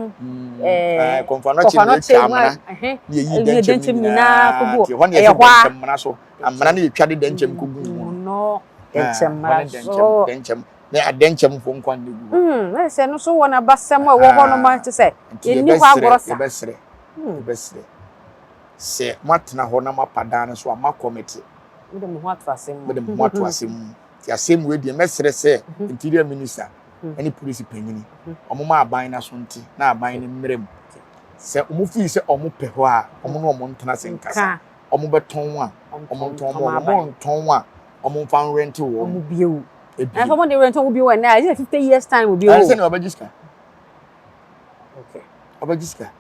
ɛɛ kɔnfanɔkye na yɛtwa amena ne yɛyi dɛnkyɛm nyinaa kɔgu hɔ ɛhɔ na yɛsɛ dɛnkyɛm mmena so amena ne yɛtwa de dɛnkyɛm kɔgu mu no dɛnkyɛm mmena so dɛnkyɛm ne adɛnkyɛm fo nkwa ne gu hɔ na sɛ no so wɔ n'abasɛm a ɛwɔ hɔ no ma te sɛ yɛnni hɔ agorɔ sa yɛbɛsrɛ yɛbɛsrɛ sɛ moatena hɔ na moapa dan no so a moakɔmete Mode mo ho ato asɛm mu. Mode mo ho ato asɛm mu. Nti asɛm wei deɛ mɛsrɛ sɛ Interior Minister ne polisi panyini wɔn ma aban no aso nte na aban no mmerɛ mu. Sɛ wɔn fii sɛ wɔn pɛ hɔ a wɔn ne wɔn ntena ase nkasa. Wɔn bɛtɔn a wɔn ntɔn ma wɔn, wɔn ntɔn a wɔn mfa nrɛnte wɔn. Wɔn bio. Ɛnfa wɔn de rɛnte wɔn bio ɛnɛ a ɛsɛ 50 years time obi o. Ɛsɛ na ɔbɛgye sika. Okay. Ɔbɛgye sika.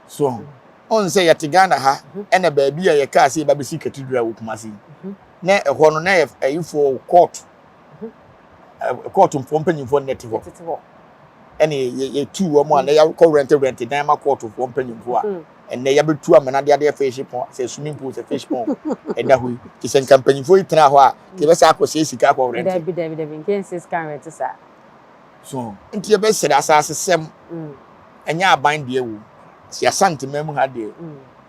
So ho? Ɔn sɛ yɛte Ghana ha ɛna baabi a yɛkaa sɛ yɛba bɛsi cathedral wɔ Kumasi yi, na ɛhɔ no na yɛ ayifoɔ court, court mfoɔ mpanyinfoɔ na ɛte hɔ. Ɛna yɛtu wɔn a na yɛakɔ rent rent dan ma court foɔ mpanyinfoɔ a ɛnɛ yɛabɛtu amena de adeɛ fish pond sɛ swimming pool sɛ fish pond ɛda hɔ yi. Te sɛ nka mpanyinfoɔ yi tena hɔ a yɛbɛsa akɔ sɛ sika akɔ rent. Dabi dabi dabi nka yɛnsɛ sika rent saa. So nti yɛbɛsrɛ asase sɛm. Ɛnyɛ aban deɛ o. Ti Asanteman mu ha deɛ,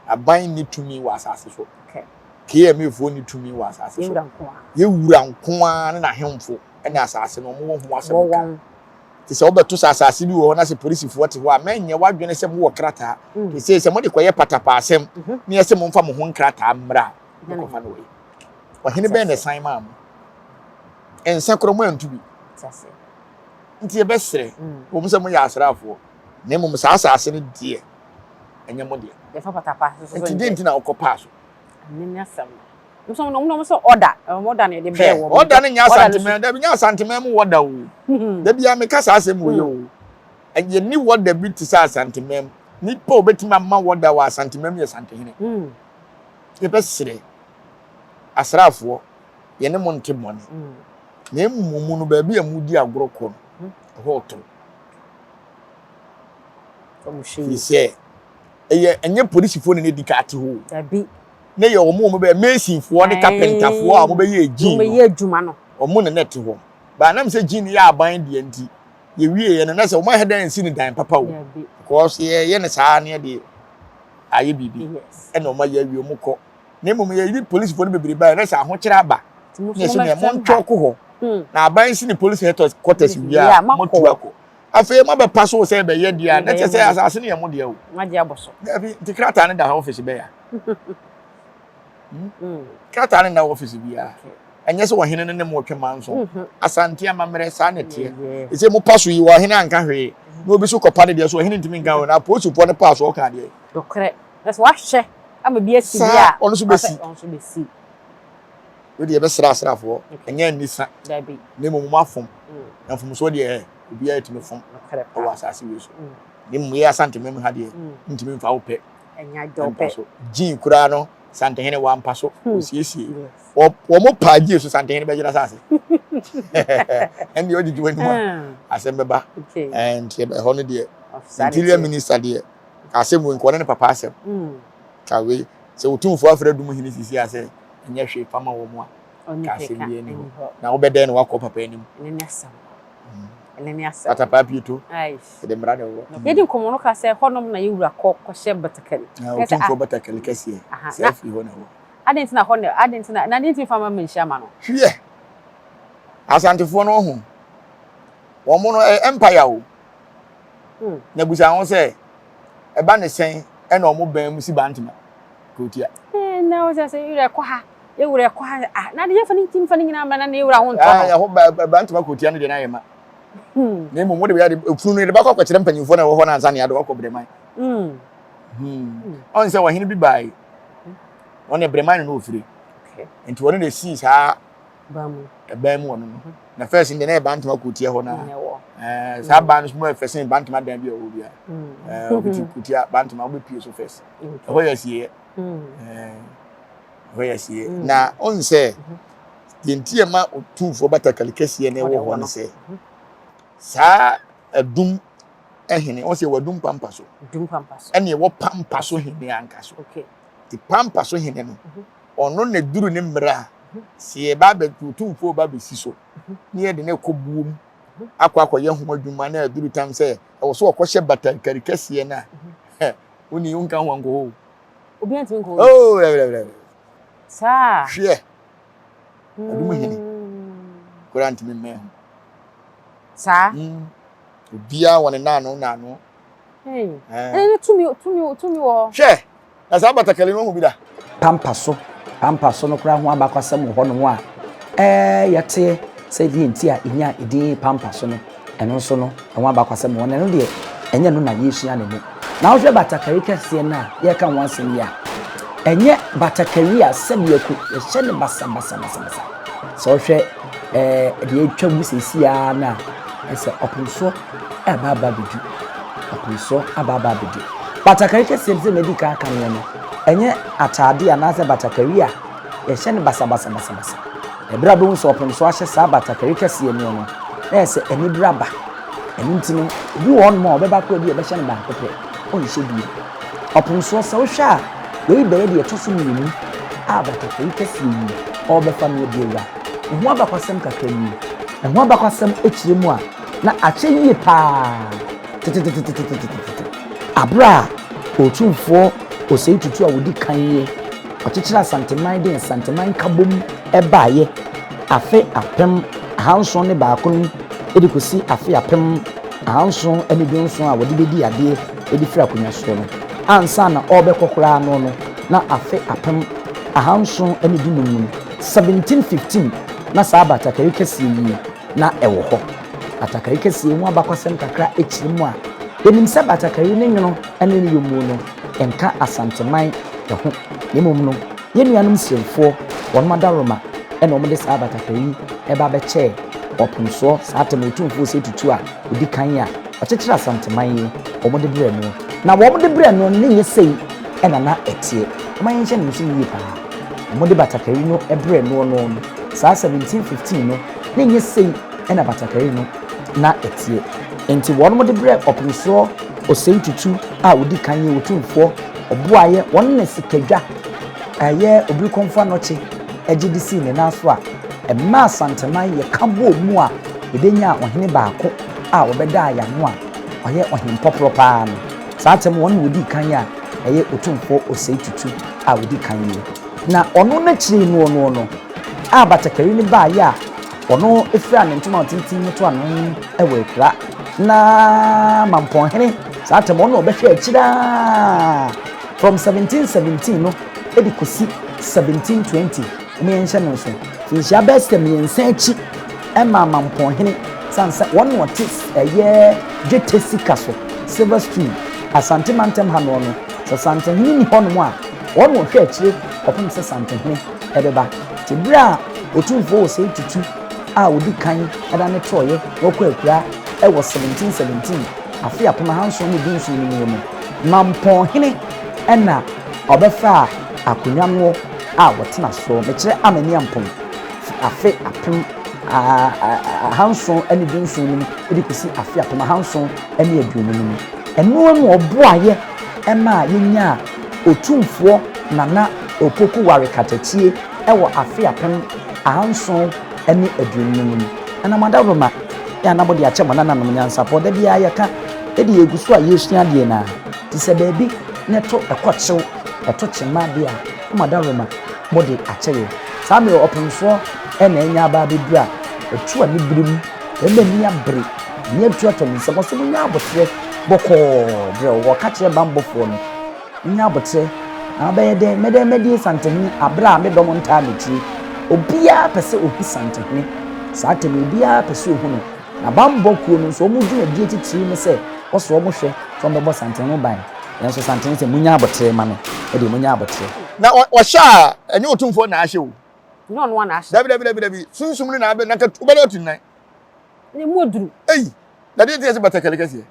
aban nni tumi wɔ asase so. KMA foɔ nni tumi wɔ asase so. Yɛ wura nko ara ne n'ahemfo ne asase no, wɔn wɔ ho asɛm ka. Te sɛ wobɛto sɛ asase bi wɔ hɔ na sɛ polisifoɔ te hɔ a, mɛnyɛ w'adwene sɛ mowɔ krataa. Te sɛ sɛ mode kɔyɛ patapaasɛm ne yɛsɛ momfa mo ho nkrataa mmra a, mokɔfa no wɔ yi. Ɔhene bɛn na ɛsan maa mo? Nsa korɔ moantu bi. Nti yɛbɛsrɛ wɔn sɛ moyɛ asraafoɔ, na mmom saa asase no deɛ, ɛnyɛ mo dea. Yɛfa patapa so so Nti deɛ nti na wokɔpaa so? Ɛno ne asɛm no. Nso wɔn na wɔn sɛ ɔda, wɔn ɔda na yɛde brɛ Hwɛ, wɔn. ɔda no nyɛ Asanteman, dabi, nyɛ Asanteman mu wɔda o. Da biara meka saa asɛm wei o. Yɛnni wɔda bi te sɛ Asanteman mu. Nipa a obetumi ama wɔda wɔ Asanteman mu yɛ Santehene. Yɛbɛsrɛ asraafoɔ, yɛne mo nte bɔne. Na mmom no, baabi a modi agorɔ kɔ no, ɛhɔ ɔtoro. Firi sɛ, ɛyɛ ɛnyɛ polisifoɔ na ɛdi ka ate hɔ. Dabi. Ne yɛ wɔn a wɔbɛyɛ masonfoɔ ne kapentafoɔ a wɔbɛyɛ gyin no. Wɔbɛyɛ adwuma no. Wɔn na na ɛte hɔ. Baa nam sɛ gyin no yɛ aban deɛ nti, yɛwie yɛ no na sɛ wɔn ahɛ dan nsi ne dan papa o. Because yɛyɛ no saa ne yɛde ayɛ biribi. Ɛna wɔn ayɛ awie wɔn kɔ. Na mmom yɛyi polisifoɔ no bebree baeɛ na sɛ ahokyerɛ aba na yɛsɛ nea montwɛ kɔ hɔ hmm. na aban si ne polisi headquarters wie a motu akɔ afei mabɛpa so sɛ ɛbɛyɛ deɛ a na kyerɛ sɛ asase no yɛ mo deɛ o dabi nti krataa no da office bɛya hmm? hmm. krataa no da office biara ɛnyɛ sɛ ɔhene no ne mo twe manso mm-hmm. asante amammerɛ saa na ɛteɛ ɛsɛ mo pa so yi ɔhene anka hwee na obi so kɔpa no deɛ so ɔhene ntumi nka hwee na apolisifoɔ no paa so ɔka deɛ Na sɛ wahwɛ ama bi asi bi a, ɔno nso bɛsi. Ɔno nso bɛsi. Wei deɛ yɛbɛsrɛ asraafoɔ, ɛnyɛ anisa, Dabi. na mmom moafom. Mm. Na mfomsoɔ deɛ ɛ, obiara tumi fom wɔ asase wei so. Mm. Na mmom yɛ Asante mu ha deɛ, mm. ntumi mfa wo pɛ. Ɛnyɛ adɔ pɛ. So. Gyin koraa no, Santehene wampa so, hmm. osiesie. Wɔn mo paa gyin so Santehene bɛgyina asase. Ɛnni ɔgyegye w'anim a, hmm. asɛm bɛba. Ɛnti ɛhɔ no deɛ, Interior Minister deɛ, Ka asɛm wei nka ɔne ne papa asɛm. Ka wei sɛ otumfoɔ afrɛ dum hene sisi a sɛ ɛnyɛ hwee fa ma wɔn a ka asɛm bi ani hɔ. Na wobɛdɛn na wakɔ papa anim. Ɛne ne asɛm. Ɛne ne asɛm. Patapaa pieto. Ɛde mmara na ɛwɔ. Yɛdi nkɔmmɔ no ka sɛ hɔnom na yɛwura kɔ kɔhyɛ batakari. Otumfoɔ batakari kɛseɛ. Sɛ afiri hɔ na ɛwɔ. Adɛn nti na hɔ na adɛn nti na na adɛn nti fa ma menhyia ma no. Hwiɛ. Asantefoɔ no ɔho. Wɔn no ɛyɛ empire o. Na bisa ho sɛ, ɛba ne sɛn na wɔn bɛn mu si Bantama kurotia? Eh, na wɔsɛ sɛ yɛwura ɛkɔ ha, yɛwura ɛkɔ ha, ah, na de yɛfa ne nti mfa ne nyinaa mma na ne yɛwura ho ntɔ no. Ɛhɔ ba Bantama kurotia no deɛ na ayɛ ma. Na mmom wode bɛyɛ de efunu no yɛde bɛkɔ akɔkyerɛ mpanyinfoɔ na ɛwɔ hɔ no ansa na yɛade wakɔ Breman. Ɔn sɛ ɔhene bi bae, ɔne Breman no na ofiri. Nti ɔno na esii saa. Ɛbɛn mu ɔno no. Na first deɛ na yɛ Bantama kurotia hɔ na. Ɛɛ saa ban no so mu ɛfɛ sen Bantama dan bi a ɛwɔ bi a. Ɛɛ obi ti kurotia Bantama wobɛpie so first. Ɛhɔ yɛ asieɛ. Ɛɛ ɛhɔ yɛ asieɛ. Na ɔn sɛ deɛ nti ɛma otumfoɔ batakari kɛseɛ na ɛwɔ hɔ no sɛ saa adum hene ɔn sɛ ɛwɔ adum pampa so. Ɛna ɛwɔ pampa so hene anka so. Ti pampa so hene no ɔno na duru ne mmerɛ a sɛ yɛba abɛ otumfoɔ ba bɛsi so na yɛde no kɔ buo mu akɔ akɔyɛ ho adwuma na aduru tam sɛ ɛwɔ so ɔkɔhyɛ batakari kɛseɛ no a woni wonka ho ankɔ hɔ o. Obi antumi nkɔ hɔ. Oh, dɛbɛdɛbɛdɛbɛ. Saa. Hweɛ. Adum hene. Koraa ntumi mmɛn ho. Saa. Obiara wɔ ne naano naano. Ɛne tumi tumi tumi wɔ hɔ. Hwɛ. Na saa batakari no wahu bi da? Pampa so, Pampa so no koraa ho abakɔsɛm wɔ hɔnom a ɛɛ yɛteɛ sɛ deɛ nti a ɛnyaa edin Pampa so no, ɛno nso no ɛho abakɔsɛm wɔ hɔ na ɛno deɛ ɛnyɛ ɛno na yɛresua no nnɛ. Na wohwɛ batakari kɛseɛ no a yɛreka ho asɛm yi a, ɛnyɛ batakari a sɛdeɛ ko yɛhyɛ no basabasabasabasa. Sɛ wohwɛ ɛɛ deɛ atwa mu seesei ara no a, ɛsɛ ɔpemsoɔ ɛreba aba abɛdu. Ɔpemsoɔ aba aba abɛdu. Batakari kɛseɛ no sɛ madi kan aka noɔ no, ɛnyɛ ataadeɛ anaasɛ batakari a yɛhyɛ no basabasabasabasa. Ɛberɛ a wobɛhu sɛ ɔpemsoɔ ahyɛ saa batakari kɛseɛ noɔ no, na ɛyɛ sɛ anibere aba. Ɛno nti no, obi wɔ hɔnom a ɔbɛba koraa bi a ɔbɛhyɛ no baako pɛ, ɔnhyɛ bio. Ɔpemsoɔ, sɛ wohwɛ a, wei bɛyɛ deɛ ɛtɔ so mmienu a batakari kɛseɛ yi ɔrebɛfa no adi awura. Ɛho abakwasɛm kakra nie. Ɛho abakwasɛm kyerɛ mu a, na akyɛ yie paa tetetetetetetete. Aberɛ a Otumfoɔ Osei Tutu a ɔdi kan yi, ɔkyekyeree Asanteman de Nsanteman Nkabom baeɛ afe 1701 no mu de kɔsi afe 1717 a wɔde bɛdii adeɛ de firi akonnwa soɔ no. Ansa na ɔrebɛkɔ koraa no no, na afe 1715 mu no, 1715, na saa batakari kɛseɛ yi na ɛwɔ hɔ. Batakari kɛseɛ yi ho abakɔsɛm kakra kyerɛ mu a, yɛnim sɛ batakari ne nwono ne ne yɔmmuo no nka Asanteman ho, na mmom no, yɛn nuanom Siremfoɔ, wɔnom adaworoma na wɔde saa batakari yi ba bɛkyɛɛ Ɔpemsoɔ, saa tɛm Otumfoɔ Osei Tutu a ɔdi kan a ɔkyekyere Asanteman yi, wɔde brɛɛ noɔ. Na wɔde brɛɛ noɔ no, na ɛnyɛ sei na na ɛteɛ. Momma yɛnhyɛ no nso yie paa. Wɔde batakari no brɛɛ noɔ no no, saa 1715 no, na ɛnyɛ sei na batakari no na ɛteɛ. Enti wɔde brɛɛ Ɔpemsoɔ Osei Tutu a ɔdi kan yi, Otumfoɔ, ɔboaeɛ, wɔn na sikadwa a ɛyɛ Obirikɔmfo Anɔkye gye de sii ne nan so a ɛmaa Asanteman yɛka bɔɔ mu a yɛbɛnyaa ɔhene baako a ɔbɛdaa yɛn ano a ɔyɛ ɔhempɔporɔ pa ara no. Saa atɛm wɔn na wɔdii kan a ɛyɛ Otumfoɔ Osei Tutu a ɔdi kan yi. Na ɔno n'akyiri noɔ noɔ no a batakari no baeɛ a ɔno firaa ne ntoma tenten mu to ano wɔ Akura na Mampɔnhene saa atɛm ɔno na ɔbɛhwɛ akyiri ara from 1717 no de kɔsi 1720 wɔn yɛn nhyɛ no nso nhyia bɛyɛ sɛ mmiɛnsa akyi ɛma Mampɔnhene sane sɛ wɔn na ɔte ɛyɛ dwetɛ sika so silver stool Asante mantam ha noɔ no sɛ Santehene ni hɔnom a wɔn na ɔhwɛ akyire kɔpem sɛ Santehene ɛbɛba te berɛ a Otumfoɔ Osei Tutu a ɔdi kan dane tɔeɛ na ɔkɔ akura ɛwɔ 1717 afe 1717 no mu no Mampɔnhene ɛna ɔbɛfaa akonnwa noɔ a wɔtena soɔ mekyerɛ Amaniampɔn fi afe 1717 no mu de kɔsi afe 1720 no mu. Ɛno na ɔboaeɛ maa yɛnyaa Otumfoɔ Nana Opoku Ware Katakyie wɔ afe 1750 no mu. Ɛnam adaworoma a na mode akyɛ mo nananom nyansapɔ da biara yɛka de yɛgu so a yɛresua adeɛ no ara. Nti sɛ baabi na ɛto ɛkɔ kyew, ɛto kyema deɛ a, na mo adaworoma mode akyɛ yɛn. Saa mmerɛ ɔpemsoɔ na anya aba abɛduru a, ɔtu anibere mu, barima ani abere, ani atu atɔ ne nsam, ɔse monyɛ aboterɛ bɔkɔɔ berɛ ɔka kyerɛ banbɔfoɔ no, monyɛ aboterɛ, na wobɛyɛ dɛn, mɛdɛn mɛdie Santehene aberɛ a me dɔm ntaa m'akyire. Obiara pɛ sɛ ɔhu Santehene, saa tɛm yi obiara pɛ sɛ ɔhu no, na banbɔ kuo no nso wɔn dwumadie titire ne sɛ wɔsɔ wɔn hwɛ sɛ wɔbɛbɔ Santehene ho ban. Nanso Santene sɛ, Monyɛ aboterɛ mma me, ɛdeɛ monyɛ aboterɛ. Na ɔhyɛ a, ɛnyɛ Otumfoɔ na ahyɛ o. Nyɛ ɔno ara na ahyɛ. Dabi dabi dabi dabi sunsum no na abɛ na nka wobɛda atu nan. Na emu aduru. Eyi na deɛ nti yɛ sɛ batakari kɛseɛ.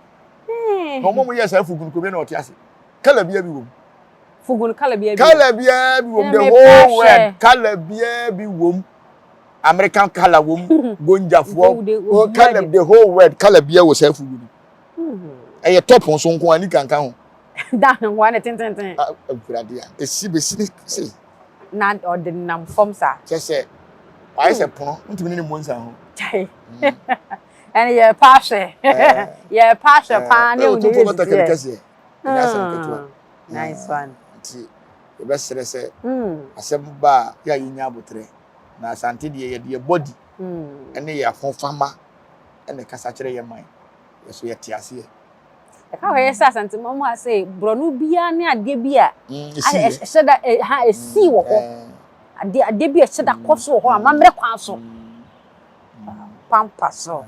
Na wɔn a wɔyɛ saa fugu no kɔ bi na ɔte ase. Kala biara bi wɔ mu. Fugu no kala biara bi. Kala biara bi wɔ mu the whole world kala biara bi wɔ mu. American kala wɔ mu gonjafoɔ kala the whole world kala biara wɔ saa fugu no. Ɛyɛ top nso nko a nika nka ho. Da ne nkoa ne tententen. Awurade a esi besi ne se. Na ɔde nam fam saa. Kyɛ sɛ wayɛ sɛ pono ntumi ne ne mmɔ nsa ho. Kyai. Ɛne yɛ pa ahwɛ. Yɛ pa ahwɛ paa ne ehu ne yɛ sisi kɛseɛ. Ɛnyɛ asɛm ketewa. Nice one. Nti yɛbɛsrɛ sɛ asɛm ba a yɛ a yɛnya abotrɛ. Na Asante deɛ yɛde yɛ body ɛne yɛ ahofama ɛna ɛkasa kyerɛ yɛ man. Yɛ so yɛte aseɛ. Ɛka hɔ yɛ sɛ Asante ma mu ha sɛ borɔno biara ne adeɛ bi a ɛhyɛ da ha ɛsii wɔ hɔ. Adeɛ adeɛ bi a ɛhyɛ da kɔ so wɔ hɔ amammerɛ kwan so. Pampa so.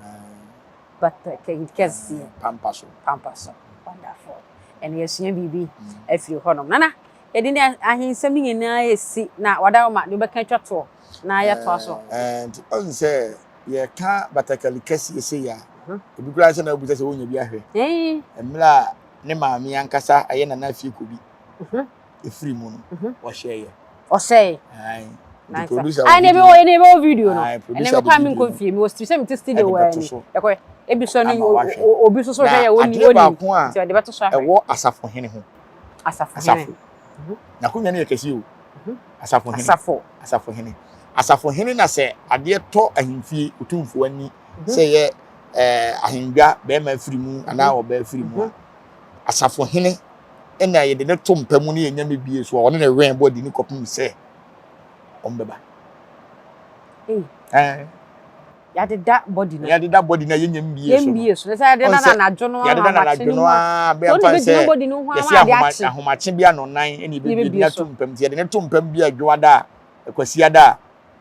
But kɛseɛ. Pampa so. Pampa so. Wonderful. Ɛna yɛsua biribi afiri hɔnom. Nana, yɛde ne ahensɛm no nyinaa ɛsi na wada ma deɛ wobɛka atwa toɔ na yɛatoa so. Nti ɔn sɛ yɛka batakali kɛseɛ sei a, ebi koraa sɛ na wobisa sɛ wonya bi ahwɛ. Mmerɛ a ne maame ankasa ɛyɛ Nana Afie-Kobi ɛfiri mu no, ɔhyɛeɛ. Ɔhyɛe. Ae. Nti producer wɔ video. Ae, ɛne ɛbɛwɔ video no. Ae, producer de video no. Ɛne mekɔ sɛ mete studio wɔ ɛni. Ɛkɔ, ebi so ne obi so so hwɛ yɛ wɔni wɔni. Na adeɛ baako a ɛwɔ asafohene ho. Asafohene. Asafo. N'akonnwa no yɛ kɛseɛ o. Asafohene. Asafo. Asafohene. Asafohene na sɛ adeɛ tɔ ahemfie otumfoɔ ani sɛ yɛ ɛɛ ahengua bɛrima firi mu anaa ɔbaa firi mu a, asafohene na yɛde no to mpa mu ne yɛn nyame bie so a ɔne ne wɛn bɔ de ne kɔpem sɛ wɔn bɛba. Ɛɛ. Yɛadeda body no. Yɛadeda body no a yɛnyɛ mbie so no. Yɛmbie so. Sɛ yɛadeda no anadwo no Yɛadeda no anadwo no ara bɛyɛ mfa sɛ yɛsi ahoma ahomakye bi anɔnan ɛna yɛbɛbie de no ato mpam nti yɛde no to mpam bi a dwoada a kwasiada a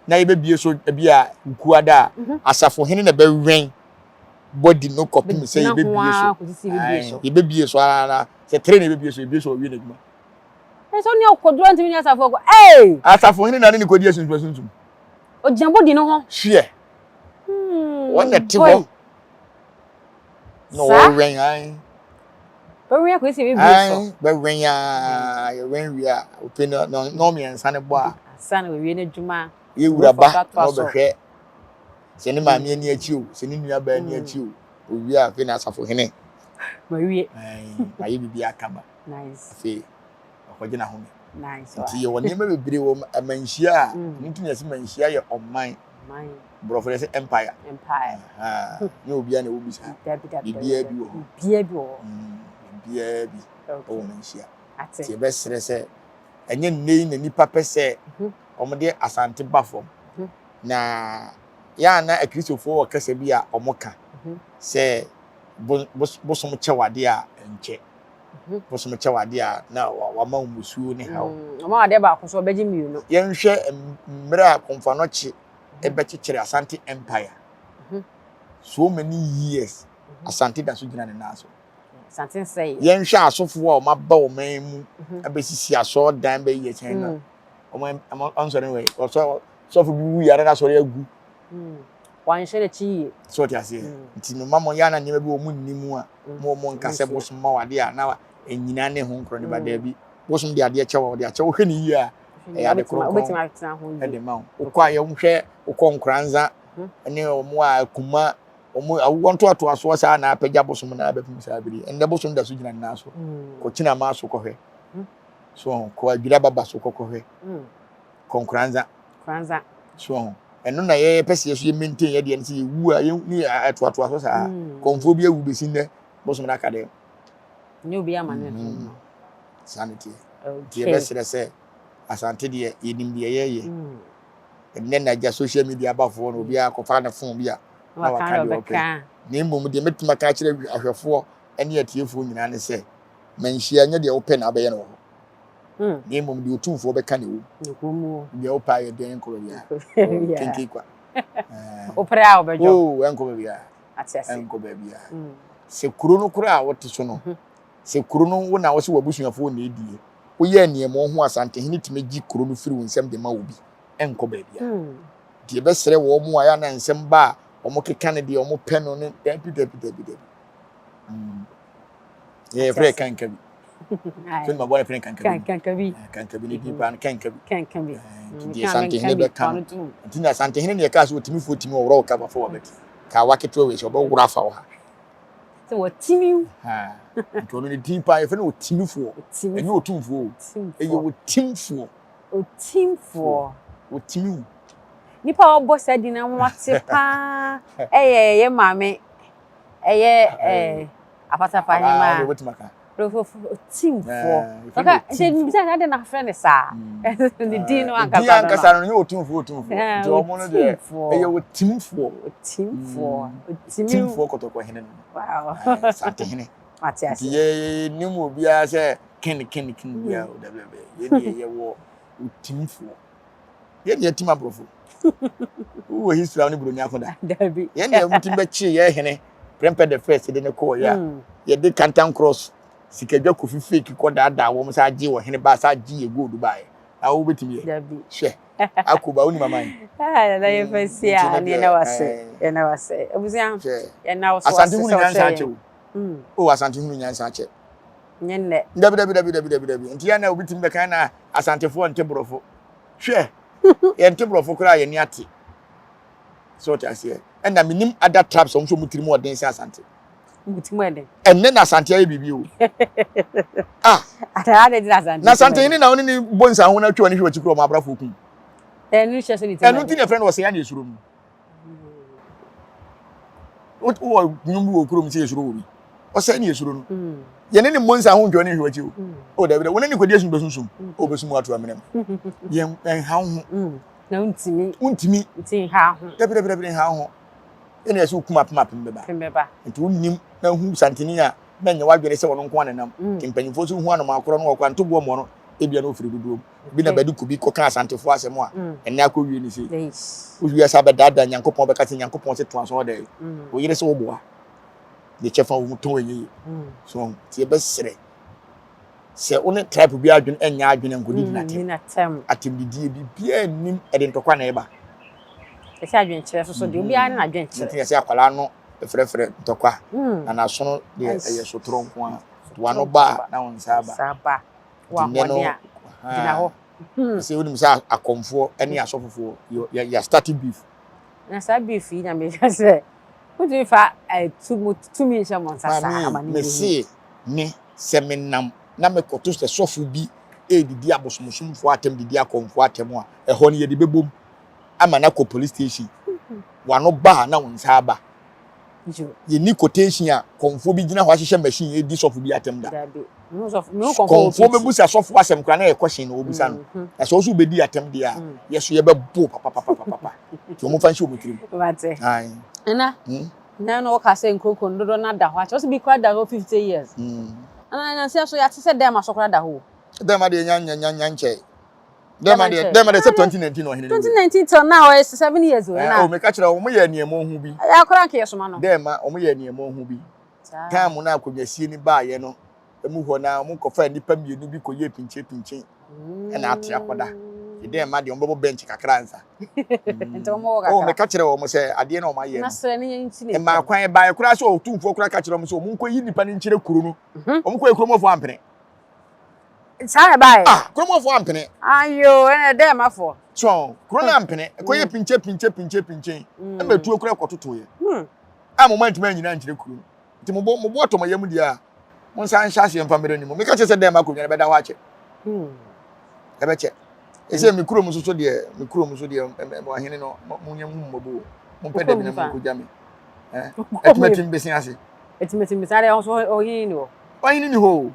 na yɛbɛbie so bi a wukuada a mhm. asafohene na bɛwɛn body no kɔpem sɛ yɛbɛbie so yɛbɛbie so ara na sɛ tere na yɛbɛbie so yɛbie so ɔwie n'adwuma. Ɛsɛ ɔne ɔkɔduro ntumi ne asafo kɔ ee. Asafohene na ne ne kɔdi asunsun asunsun. Ogyina body no ho. Hweɛ. Hmm, Wɔn na te hɔ. Na wɔwɛn an. Bɛwɛn akɔsi ebi bi so. Bɛwɛn aa yɛwɛn wie a ope no na ɔmmiɛnsa no bɔ a. Ansa na wɔwie n'adwuma. Yɛwura ba na ɔbɛhwɛ sɛ ne maame ani akyi o sɛ ne nua baa ani hmm. akyi o owie a afei na asafo hene. Mawie. Mayɛ biribi akama. Nice. Afei ɔkɔgye n'ahome. Nice. Nti yɛwɔ nneɛma bebree wɔ amanhyia a mm. ɛno nti na yɛsɛ manhyia yɛ ɔman. Borɔfo yɛsɛ empire. Empire. Nyɛ obiara na ɛwɔ bi saa. Biribiara bi wɔ hɔ. Biribiara bi wɔ hɔ. Mm, biribiara bi wɔ manhyia. Nti yɛbɛsrɛ sɛ ɛnyɛ nnɛ yi na nnipa pɛ sɛ mhm. wɔde Asante ba fam. Mhm. Na yɛ a na Akristofoɔ wɔ kasa bi a wɔka mhm. sɛ bosom kyɛ wade a ɛnkyɛ. Bosom kyɛ wo adeɛ a, na wama wo mmusuo ne haw. Ɔma wo adeɛ baako so ɔbɛgye mmienu. Yɛnhwɛ mmerɛ a Komfo-Anokye bɛkyekyere Asante Empire. So many years Asante da so gyina ne nan so. Asante nsɛeɛ. Yɛnhwɛ asɔfoɔ a wɔaba ɔman mu abɛsisi asɔredan bɛyɛ kyɛn no. Wɔn ɔnsɔre wɔ yi. Sɔfo bi wu yare na asɔre agu. Wanhwɛ n'akyi yie. So ɔte aseɛ. Nti no ma mo yɛ ana nneɛma bi wɔ mo nni mu a mo mo nka sɛ bosom ma wade a na ɛnyina ne ho nkorɔ ne ba daabi. Bosom de adeɛ kyɛ wɔ ɔde akyɛ wohwɛ ne yie a ɛyɛ ade kronkron ɛde ma wo. Wokɔ a yɛhwɛ wokɔ nkoranza ne wɔn a akuma wɔn awoɔ ntoatoasoɔ saa na apagya bosom na abɛpem saa bere. Ɛndɛ bosom da so gyina ne nan so. Kɔ kyinama so kɔhwɛ. So kɔ adwira baba so kɔkɔhwɛ. Kɔ nkoranza. Nkoranza. So ho. Ɛno na yɛyɛ pɛ sɛ yɛ so yɛ maintain yɛ deɛ no sɛ yɛwu a yɛ ne ɛtoatoa so saa. Mm. Kɔnfoɔ bi awu bɛsi nnɛ bosom no aka dɛm. Nyɛ obi ama ne mm. Saa ne teɛ. Nti yɛbɛsrɛ sɛ Asante deɛ yɛnim deɛ yɛyɛ. Mm. Ɛnnɛ na agya social media abafoɔ no obiara kɔfa ne phone bi a na waka deɛ ɔpɛ. Na mmom deɛ mɛtumi aka akyerɛ ahwɛfoɔ ne atiefoɔ nyinaa ne sɛ manhyia nyɛ deɛ wopɛ na abɛyɛ no wɔ hɔ. Hmm. Na mmom deɛ otumfoɔ bɛka na ɛwɔ mu. Deɛ wopɛ ayɛ dɛn nkɔ baabi a. Kenke kwa. Wopere a wobɛdwo. Oo, ɛnkɔ baabi a. Ɛnkɔ baabi a. Hmm. Sɛ kuro no koraa a wote so no, hmm. sɛ kuro no wo na wo sɛ w'abusuafoɔ na ɛdie, woyɛ nneɛma ho Asantehene tumi gye kuro no firi wo nsam de ma obi. Ɛnkɔ baabi a. Nti yɛbɛsrɛ wɔn a yɛ na nsɛm ba a wɔn keka no deɛ wɔn pɛ no ne dabi dabi dabi dabi. Yɛ yɛfrɛ yɛ kanka bi. So ne ma bɔ ne frɛ kanka bi. Kanka bi. Kanka bi ne din paa no kanka bi. Kanka bi. Nti deɛ Asantehene bɛka no. Nti na Asantehene ne yɛkaa sɛ ɔtimifoɔ timi ɔworɔ wo kaba fa wabati. Kawa ketewa wei sɛ ɔbɛworɔ afa wo ha. Sɛ wɔtimi. Nti ɔno ne din paa yɛfrɛ no ɔtimifoɔ. Ɛnyɛ ɔtumfoɔ o. Ɛyɛ ɔtimfoɔ. Otimfoɔ. Otimi wo. Nipa a ɔbɔ saa din na wɔate paa ɛyɛ yɛ maame ɛyɛ ɛɛ apatapahema. Otimfoɔ. Ɔka nti mbisa sɛ adɛn na afrɛ ne saa. Ne din no ankasa no. Din ankasa no nyɛ otumfoɔ otumfoɔ. Nti wɔn no deɛ ɛyɛ otimfoɔ. Otimfoɔ. Otimfoɔ kɔtɔkɔhene no. Wow. Santehene. Mate ase. Nti yɛ nim obiara sɛ ken ken ken mm. biara o dabi dabi yɛ deɛ yɛwɔ otimfoɔ yɛ deɛ tim aborɔfo wowɔ history a wo ne buroni ako da dabi yɛn deɛ wɔn bɛkye yɛ hene prɛmpɛ the first de ne kɔɔ yɛ a mm. yɛde kantan cross sikadwa kofi fake kɔ daadaa wɔn sɛ agye wɔ hene ba sɛ agye yɛ gold baeɛ na wo bɛtumi yɛ hwɛ akoba wonim aman nana yɛfa si a ne yɛna wase yɛna wase abusua yɛna wo so asante hunu nyansa akyɛ o o asante hunu nyansa akyɛ Nyɛ nnɛ. Dabi dabi dabi dabi dabi dabi. Nti yɛn na obi tumi bɛka na asantefoɔ nte borɔfo. Hwɛ, yɛnte borɔfo koraa yɛn ani ate. So ɔte aseɛ. Ɛna menim other tribes wɔn nso wɔn tirim ɔden sɛ asante. Wɔn tirim ɛden. Ɛnɛ na asante ayɛ biribi o. Ah. Atara de na asante. Na asante yɛn na wɔn ne bɔ nsa ho na atwa wɔn hwɛ wɔn akyi kura wɔn abrafo kum. Ɛnu hyɛ sɛ ne tirim. Ɛnu ti na ɛfrɛ no ɔsɛ ya na esuro mu. Wowɔ nnwom bi wɔ kurom sɛ yɛsuro wɔ bi. Ɔsɛ ne yɛsuro no. Mm. Yɛne ne mmɔ nsa ho ntwa ne nhwɛ akyi o. Mm. O dabi dɛ, wo ne ne kɔdi asum bɛsunsum. Mm. O bɛsum ato amena mu. Yɛn nha wo ho. Na wontumi. Wontumi. Nti nha ho. Dabi dabi dabi nha ho. Ɛna yɛsɛ wokum apem apem bɛba. Bɛba. Nti wonim na hu santene a na nyɛ w'adwene sɛ ɔno nko ara nenam. Nti mpanyimfoɔ nso hu anomaa korɔ no wɔkɔ a ntoboɔ mmɔ no ebia na ɔfiri dodoɔ mu. Bi na bɛde kubi kɔka Asantefoɔ asɛm a ɛnnɛ akɔwie ne sei. Wowie a sɛ abɛdaadaa Nyankopɔn bɛka sɛ Nyankopɔn se to aso ɔdɛ. Wo yere se woboa. Ne kyɛfa wo mu tɔn ɛnyɛ yie. So nti yɛbɛsrɛ sɛ wo ne tribe bi adwene ɛnyɛ adwene nkɔdidi n'atɛm. Atɛmdidie biribiara nnim ɛde ntɔkwa na ɛba. Ɛsɛ adwenkyerɛ soso deɛ obiara ne n'adwenkyerɛ. Nti yɛsɛ akwadaa no frɛfrɛ ntɔkwa na n'asono deɛ ɛyɛ sotorɔ nko ara. W'ano ba a na wo nsa aba. Nsa aba. Wɔ ahoɔden a gyina hɔ. Sɛ wonim sɛ akɔmfoɔ ne asɔfofoɔ yɛ yɛ start beef. Na saa beef yi na meka sɛ wotumi fa tumi nhyɛ mo nsa saa ama ne Mese me sɛ menam na mekɔto sɛ sɔfo bi redidi abosomsomfoɔ atɛm didi akɔmfoɔ atɛm a ɛhɔ no yɛde bɛbom ama no akɔ police station. W'ano ba a na wo nsa aba. Yɛnni quotation a kɔmfoɔ bi gyina hɔ ahyehyɛ machine redi sɔfo bi atɛm da. Kɔmfoɔ bɛbusa sɔfo asɛm koraa na ɛyɛ question na wɔbusa no. Mm-hmm. Na sɛ ɔso wobɛdi atɛm deɛ a, mm. yɛ so yɛbɛbo papapapapa. Nti wɔmfa nhyɛ wɔn tirim. Ɛna hmm? na na wɔka sɛ nkurokuro no dodoɔ no ada hɔ akyɛ wɔsɛ bi koraa da hɔ 50 years. Hmm. Ɛna nansi so yɛate sɛ dɛm aso koraa da hɔ. Dɛm adeɛ nya nya nya nkyɛe. Dɛm adeɛ dɛm adeɛ sɛ 2019 ɔhene no. 2019 till now ɔyɛ 7 years o. Ɛna o meka kyerɛ wɔn yɛ nneɛma ohu bi. Ɛyɛ akora nka yɛ soma no. Dɛm ma wɔn yɛ nneɛma ohu bi. Time no akonnwasie no baayɛ no emu hɔ na wɔn kɔfa nnipa mmienu bi kɔyɛ pinkye pinkye ɛna ate akɔda. Dɛm ma deɛ wɔn bɛbɔ bench kakra nsa. Nti wɔn wɔ kakra. O meka kyerɛ wɔn sɛ adeɛ na wɔn ayɛ no. Na srɛ ne yɛn nti ne. Mmaa kwan baayɛ koraa sɛ ɔtumfoɔ koraa ka kyerɛ wɔn sɛ wɔn nkɔ yi nipa no nkyerɛ kuro no. Wɔn kɔ yɛ kuromɔfoɔ ampene. Saa na ɛbaeɛ. Ah, kuromɔfoɔ ampene. Ayo, ɛna ɛdɛ ɛmafoɔ. So, kuro no ampene. Ɛkɔyɛ pinkye pinkye pinkye pinkye. Ɛma etuo kura kɔtotoeɛ. A mo mantumi anyina ankyerɛ kuro no. Nti mo bo mo bo atɔ mo yam deɛ a, mo nsa nhyɛ aseɛ mfa mmerɛ ne mu. Meka kyerɛ sɛ dɛn ma akonnwa no bɛda hɔ akyɛ. Ɛbɛkyɛ. Ɛsɛ me kurom nso so deɛ, me kurom nso deɛ, ɔhene no, mo nyɛ mo mmɔbo o. Mompɛ dabi na monkɔgya me. Atimatim bese ase. Atimatim bese ase, ɔhene ni hɔ. Ɔhene ni hɔ o.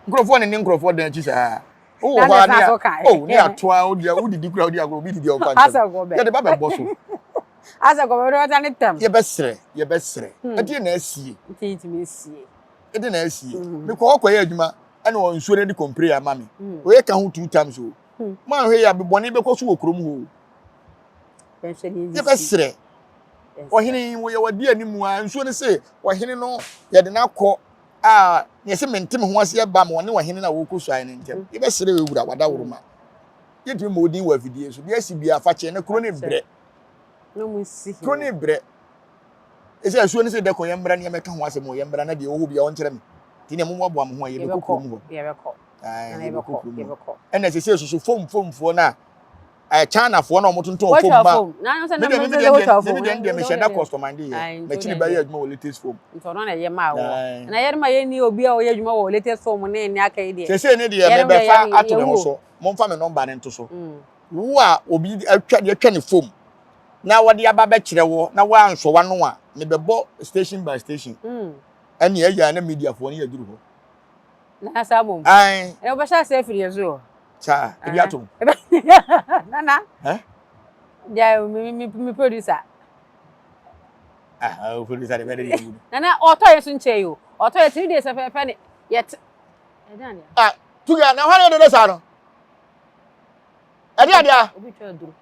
Nkurɔfoɔ ne ne nkurɔfoɔ dan akyi saa. Wowɔ hɔ a ne a oh ne atoa wo deɛ wodidi kura wodi agorɔ obi didi a ɔmfa nkyɛm. Yɛde ba bɛbɔ so. Asɛ kɔbɛ wode ɔta ne tɛm. Yɛbɛsrɛ yɛbɛsrɛ. Hmm. Ɛdeɛ na asie. Nti ntumi nsie. Ɛdeɛ na asie. Hmm. Mekɔ hɔ kɔyɛ adwuma ɛna wɔn nsuo no de kɔmpire ama me. Hmm. Oyɛ ka ho two times o. Mo ahwɛ yɛ abebɔne bɛkɔ so wɔ kurom hɔ o. Yɛbɛsrɛ. Ɔhene yi wɔyɛ wɔde anim a nsuo no se ɔhene no yɛde no akɔ a nea ɛsɛ mente me ho ase ɛba ma ɔne ɔhene no a wɔrekɔ suae no ntam. Yɛbɛsrɛ wura wadaworoma. Yɛntumi mmɔ wo din wɔ afidie so. Deɛ asi biara fa kyɛ na kuro no rebrɛ. Kuro no rebrɛ. Ɛsɛ asuo no sɛ dɛ kɔ yɛmmra ne yɛmmɛka ho asɛm o yɛmmra na deɛ ɛwɔ hɔ biara ɔnkyerɛ me. Nti neɛ mommoaboa mo ho a yɛbɛkɔ kurom hɔ. Yɛbɛkɔ kurom hɔ. Ɛna ɛsɛ sɛ soso fom fomfoɔ no a Chinafoɔ no a wɔtontɔn fom ma me deɛ me deɛ me deɛ deɛ mehyɛ da customer de yɛ m'akyiri bɛyɛ adwuma wɔ latest fom. Nti ɔno na ɛyɛ maa wɔ. Na yɛn ma yɛnni obi a ɔyɛ adwuma wɔ latest fom ne ne aka yi deɛ. Sɛsɛ ne deɛ mebɛfa ato me ho so. Momfa me nɔmba no nto so. Wo a obi atwa deɛ atwa ne fom na wɔde aba bɛkyerɛ wo na woansɔ w'ano a, mebɛbɔ station by station. Ɛne ɛyɛ a na mediafoɔ no yɛduru hɔ. Nana saa mmom. Ae. Ɛna wobɛhyɛ ase afiri yɛn so. Saa, ebi atom. Nana. Eh? Gya me me me producer. Ah, o producer de bɛde yɛ wu. Nana ɔtɔ yɛ so nkyɛn yi o. Ɔtɔ yɛ 3 days pɛpɛpɛ ne yɛ te. Ah, tuga na hwan na dede saa no? Ɛde adeɛ a. Obi twa aduro.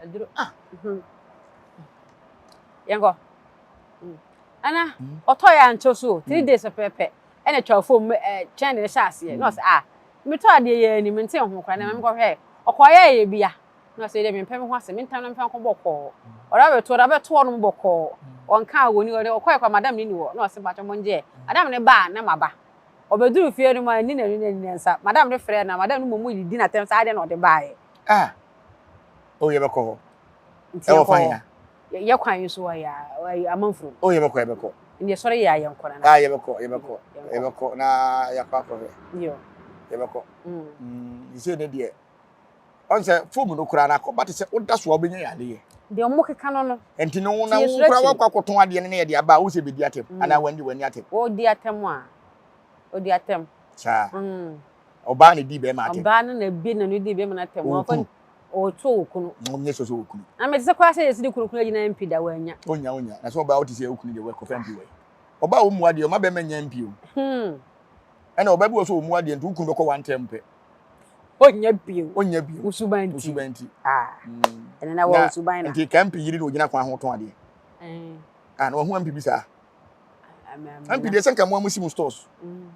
Aduro. Ah. Mhm. Yɛnkɔ. Mm. Ana mm. ɔtɔ yɛ ankyɛ so 3 mm. days pɛpɛpɛ ɛna twa fam eh, kyɛn de ne hyɛ aseɛ. Na ɔsɛ ah, metɔ adeɛ yɛ anim nte ho koraa na mekɔhwɛ. Ɔkɔyɛ yɛ bia. Na ɔsɛ deɛ mempɛ me ho asɛm, mentam na memfa nkɔ bɔkɔɔ. Ɔde abɛto, ɔde abɛto hɔnom bɔkɔɔ. Ɔnkaa wɔ ni, ɔde ɔkɔɛ kɔ madam no ni hɔ. Na ɔsɛ mpakyɛ mongye. Madam no ba a, na maba. Ɔbɛduru fie no mu a, nni n'ani na nni ne nsa. Madam no frɛɛ no a, madam no mmom didi n'atɛm sɛ adɛn na ɔde baeɛ. Ah, oh yɛbɛkɔ hɔ. Nti yɛnkɔ hɔ. Yɛ kwan yi so wɔ yɛ amanfuro. Oh yɛbɛkɔ yɛbɛkɔ. Nti yɛsɔre yɛ a yɛnkɔ nana. Ah yɛbɛkɔ yɛbɛkɔ yɛbɛkɔ na yɛakɔ akɔhwɛ. Yo. Yɛbɛkɔ. Mm. Sɛ ne deɛ. Ɔn sɛ fom no koraa no akɔba te sɛ woda so a wobɛnya yadeɛ. Deɛ ɔmo keka no no. Nti no wo na wo koraa wakɔ akɔtɔn adeɛ no na yɛde aba a wo sɛ bɛdi atɛm mm. anaa wandi wani atɛm. Wodi atɛm a odi atɛm. Saa. Mm. Ɔbaa na di bɛrima atɛm. Ɔbaa no na ebi na no di bɛrima no atɛm. Ɔkunu. Ɔto okunu. Ɔnyɛ sɛ sɛ okunu. Na mete sɛ koraa sɛ yɛsi de kunu kunu agyina MP da wanya. Onya onya. Na sɛ ɔbaa wote sɛ okunu deɛ wɔkɔfa MP wɔ. Ɔbaa wɔn mu adeɛ ɔma bɛrima nya MP o. Hmm. Ɛna ɔbaa bi wɔ so wɔn mu adeɛ nti okunu bɛkɔ one term pɛ. Ɔnnya bio. Ɔnnya bio. Wo suban nti. Wo suban nti. Ah. Mm. Ɛnɛ na wɔ suban na. Nti ka MP yiri na ogyina kwan ho tɔn adeɛ. Mm. Ah, na wahu MP bi saa. MP deɛ sɛ nka mo a mo si mo stores. Mm.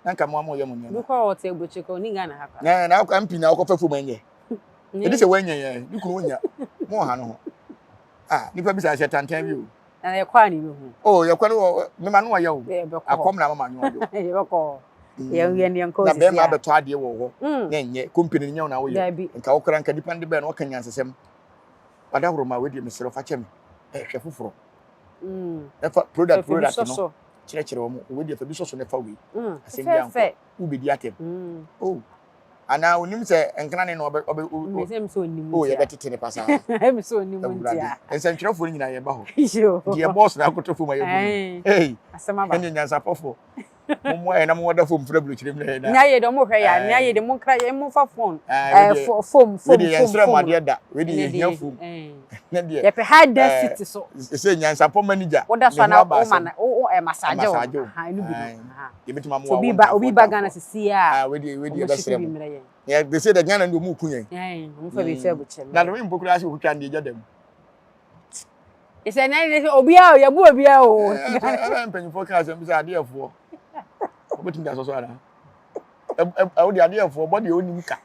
Na nka mo a mo yɛ mo nneɛma. Bi kɔ ɔte aburokyire kɔ ni Ghana ha kora. Na na MP na ɔkɔfa fom ɛnyɛ. Ɛdi sɛ wanya yɛn, ne kunu onya. Mo ha no ho. Ah, nipa bi saa hyɛ tantan bi o. Na yɛkɔ a ne yɛbɛhu. Oh, yɛkɔ no wɔ mema no ɔyɛ o. Akɔm na mama no ɔyɛ. Yɛbɛkɔ. Yɛn yɛn yɛn kɔ sisi a. Na bɛrima abɛtɔ adeɛ wɔ hɔ. Mm. Na ɛnyɛ kompani no nyɛ na woyɛ. Dabi. Nka wo kora nka nipa no de bɛn no ɔka nyansasɛm. Wadahoro ma wei deɛ mesrɛ fa kyɛ me. Ɛhwɛ foforɔ. Mm. Ɛfa product product no kyerɛkyerɛ wɔn. Wei deɛ fa bi sɔ so na ɛfa wei. Mm. Asɛm bi ankɔ. Wobɛdi atɛm. Oh. Anaa onim sɛ nkrane na ɔbɛ ɔbɛ o o yɛbɛtete ne pasaa. Awurade nsɛntwerɛfoɔ no nyinaa yɛba hɔ. Nti yɛ bɔɔs na akoto fam a yɛbu no. Hey ɛne nyansapɔfoɔ mommoa yɛn na momɔda fam mfiri aburokyire mu na yɛn na. Nea yɛ de ɔmo hwɛ yɛ nea yɛ de mo nkra yɛ mo fa phone ɛɛ fom fom fom. Wei deɛ yɛn srɛ mo adeɛ da wei deɛ yɛ hia fom. Ne deɛ yɛpɛ high density so. Sɛ nyansapɔ manager. Woda so ana wo ma wo ɛ massage wo. Ɛno bi no. Yɛbɛtumi amoa obi ba obi ba Ghana sisi a. Ah wei deɛ wei deɛ yɛbɛsrɛ mo. Yɛ de sɛ de Ghana no ɔmo ku yɛn. Ɔmo fa bi fɛ abukyɛ. Na de mpo koraa sɛ otwa deɛ gya dam. Sɛ na ne obiara o yɛbu obiara o. Ɛna mpanyinfoɔ kaa asɛm bi sɛ adeɛfoɔ wobɛtumi de asɔ so anaa? Ɛwo deɛ adeɛfoɔ bɔ deɛ onim ka.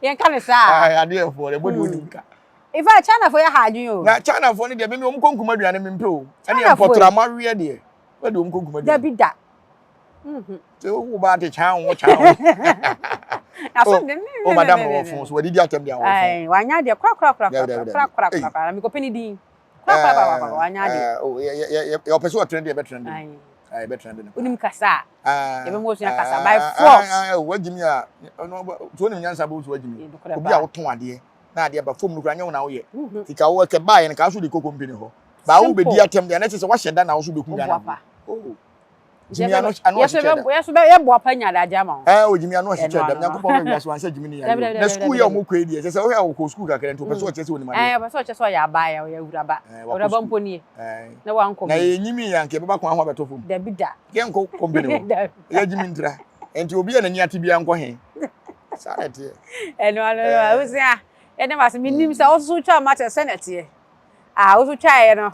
Yɛnka ne saa. Adeɛfoɔ bɔ deɛ onim ka. In fact, China fo yɛ ha adwene o. Na China fo no deɛ mimi wɔn konkum aduane mi mpɛ o. Ɛne mpɔtɔrɔ aweɛ deɛ. Wọ́n de wɔn konkum aduane. Dabi da. Sɛ wo ba te kyan wo kyan wo. O madam na wɔ fon so wadidi atɛm deɛ wɔ fon. Wanya adeɛ kora kora kora kora kora kora kora kora mekɔpɛ ne din. Kora kora kora kora wanya adeɛ. Ɔpɛ sɛ ɔtrɛn deɛ ɛbɛtrɛn de. Ɛbɛtrɛn de no. Wonim kasa a. Yɛbɛma osua kasa by force. Wagyimi a so wonim nyansa bɛ wo so wagyimi. Obi a wotɔn adeɛ na adeɛ ba fam no kora nyɛ wo na woyɛ. Sika wo ɛkɛ baayɛ no kaa so de kɔ company hɔ. Baa wo bɛdi atɛm deɛ na kyerɛ sɛ wahyɛ da na wo so bɛku Ghana. Oh. Jimmy ano ano ɔhyehyɛ da. Yɛso bɛ yɛ boa pa nya adagye ama wo. Eh o Jimmy ano ɔhyehyɛ da. Nyankopɔn bɛ wiase wanhyɛ Jimmy ne yare. Na school yɛ ɔmo kɔ yi deɛ kyerɛ sɛ wohwɛ a ɔkɔ school kakra nti ɔpɛ sɛ ɔkyerɛ sɛ onim adeɛ. Eh ɔpɛ sɛ ɔkyerɛ sɛ ɔyɛ abaayewa ɔyɛ awuraba. Awuraba mpo nie. Na wankɔ Na yɛ nyimi yɛ anka yɛbɛba kwan ho abɛtɔ fam. Dabi da. Yɛnkɔ company hɔ. Yɛ Jimmy ntira. Nti obi a n'ani ate biara nkɔ he. Saa na ɛteɛ. Ɛno ano no abusua yɛda mo ase menim sɛ wo nso wotwa ma kyerɛ sɛ na ɛteɛ. Ah, wo so twaeɛ no.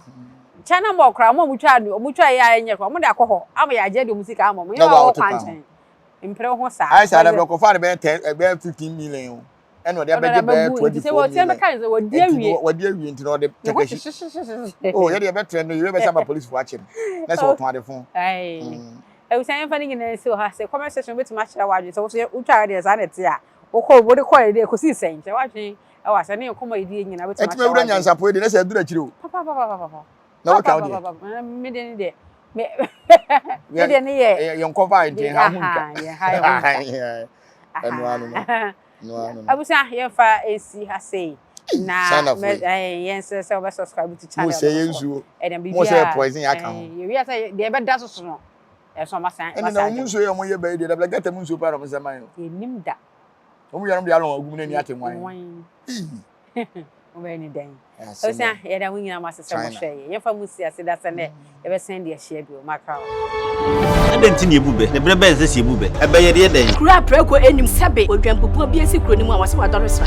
China mall koraa, wɔn a wɔtwa wɔn twaeɛ a ɛnyɛ koraa, wɔn de akɔ hɔ ama yɛagye de wɔn sika ama wɔn. Yɛn a wɔwɔ kwan nkyɛn. Mpere wo ho saa. Ayɛ saa da bɛkɔfa no bɛyɛ 10 ɛbɛyɛ 15 million o. Ɛna ɔde abɛgye bɛyɛ 24 million. Nti no wadi awie nti na ɔde tɛkɛhyi. Oh yɛde yɛbɛtrɛ no yɛbɛsɛ ama polisifoɔ akye no. Na sɛ ɔtɔn ade fo. Abusua yɛmfa ne nyinaa nsi wɔ ha sɛ comment section wobɛtumi akyerɛ w'adwene sɛ wo so wotwa deɛ saa na ɛte a wokɔ wode kɔɛ deɛ ɛkɔsii sɛn kyerɛ w'adwene ɛwɔ asɛ ne nkɔmmɔ yɛdi yɛ nyinaa wobɛtumi akyerɛ w'adwene. Ɛtumi awura nyansapoe deɛ na sɛ aduru akyire o. Papapapapapa. Na watwa wo deɛ. Me deɛ ne deɛ. Me deɛ ne yɛ. Yɛn kɔfa nti ha ho ntwa. Yɛn ha yɛ ho ntwa. Ɛno ano no. Ɛno ano no. Abusua yɛmfa nsi ha sei. Na yɛn sɛ sɛ wɔbɛ subscribe to channel. Mo sɛ yɛn nsuo. Mo sɛ poison yɛ aka ho. Yɛwia sɛ deɛ ɛbɛda so so no. Ɛso ɔma san. Ɛnna na wɔn nsuo yɛ wɔn yɛ bɛyi deɛ dabila gata mu nsuo paa na wɔn sɛ man o. Yɛnim da. Wɔn yɛ wɔn de alɔn agu mu na ani ate nwan. Wobɛyɛ ne dɛn? Abusua, yɛda mo nyinaa mo ase sɛ mohwɛ yɛ. Yɛmfa mo si ase da sɛ nɛ yɛbɛsan de ahyia bio. Makra wo. Adɛn nti na yɛbu bɛ? Na berɛ bɛn na ɛsɛ sɛ yɛbu bɛ? Ɛbɛ yɛde yɛ dɛn? Kuro a prako nnim sɛbe odwampupuo bi asi kuro no mu a wɔse wadɔre sra.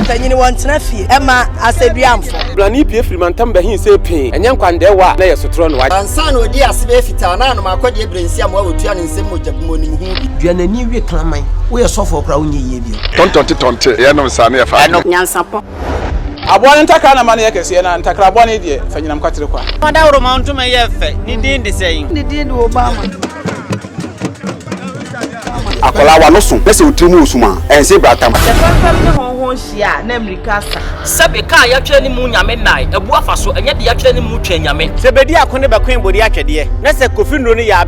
Mpanyini wɔntena fie ɛma asɛduamfo. Blani pue firi mantam bɛhe see pee, ɛnyɛ nkwandɛɛwa a na ɛyɛ sotorɔ no. Ansa na ɔdii ase bɛyɛ fitaa na anom akɔdeɛ berɛ nsi amoa wɔtua ne nsam mogya bi mu ɔnim ho bi. Dua n'ani we kraman. Woyɛ sɔfoɔ koraa wonyɛ yie bio. Tɔntɔnte tɔnte yɛnom saa ne yɛfa adwene. Nyansapɔ. Aboa no ntakra na ma no yɛ kɛseɛ, na ntakra bɔne deɛ, fa nyinam kwatere kwa. Ɔdawuroma ntoma yɛ fɛ, ne din de sɛn? Ne din de Obama. Akwadaa w'ano so na sɛ wo tiri mu wɔ sum a, ɛnse bratam. Sɛ fɛmfɛm ne hɔnhɔn hyia a, na mmirika asa. Sɛbe ka a yɛatwerɛ ne mu Nyame nnae, abu afa so, ɛnyɛ deɛ yɛatwerɛ ne mu Twɛn Nyame. Sɛ bedi ako ne bɛkoe bode atwɛdeɛ, na sɛ Kofi nnuro no yɛ a.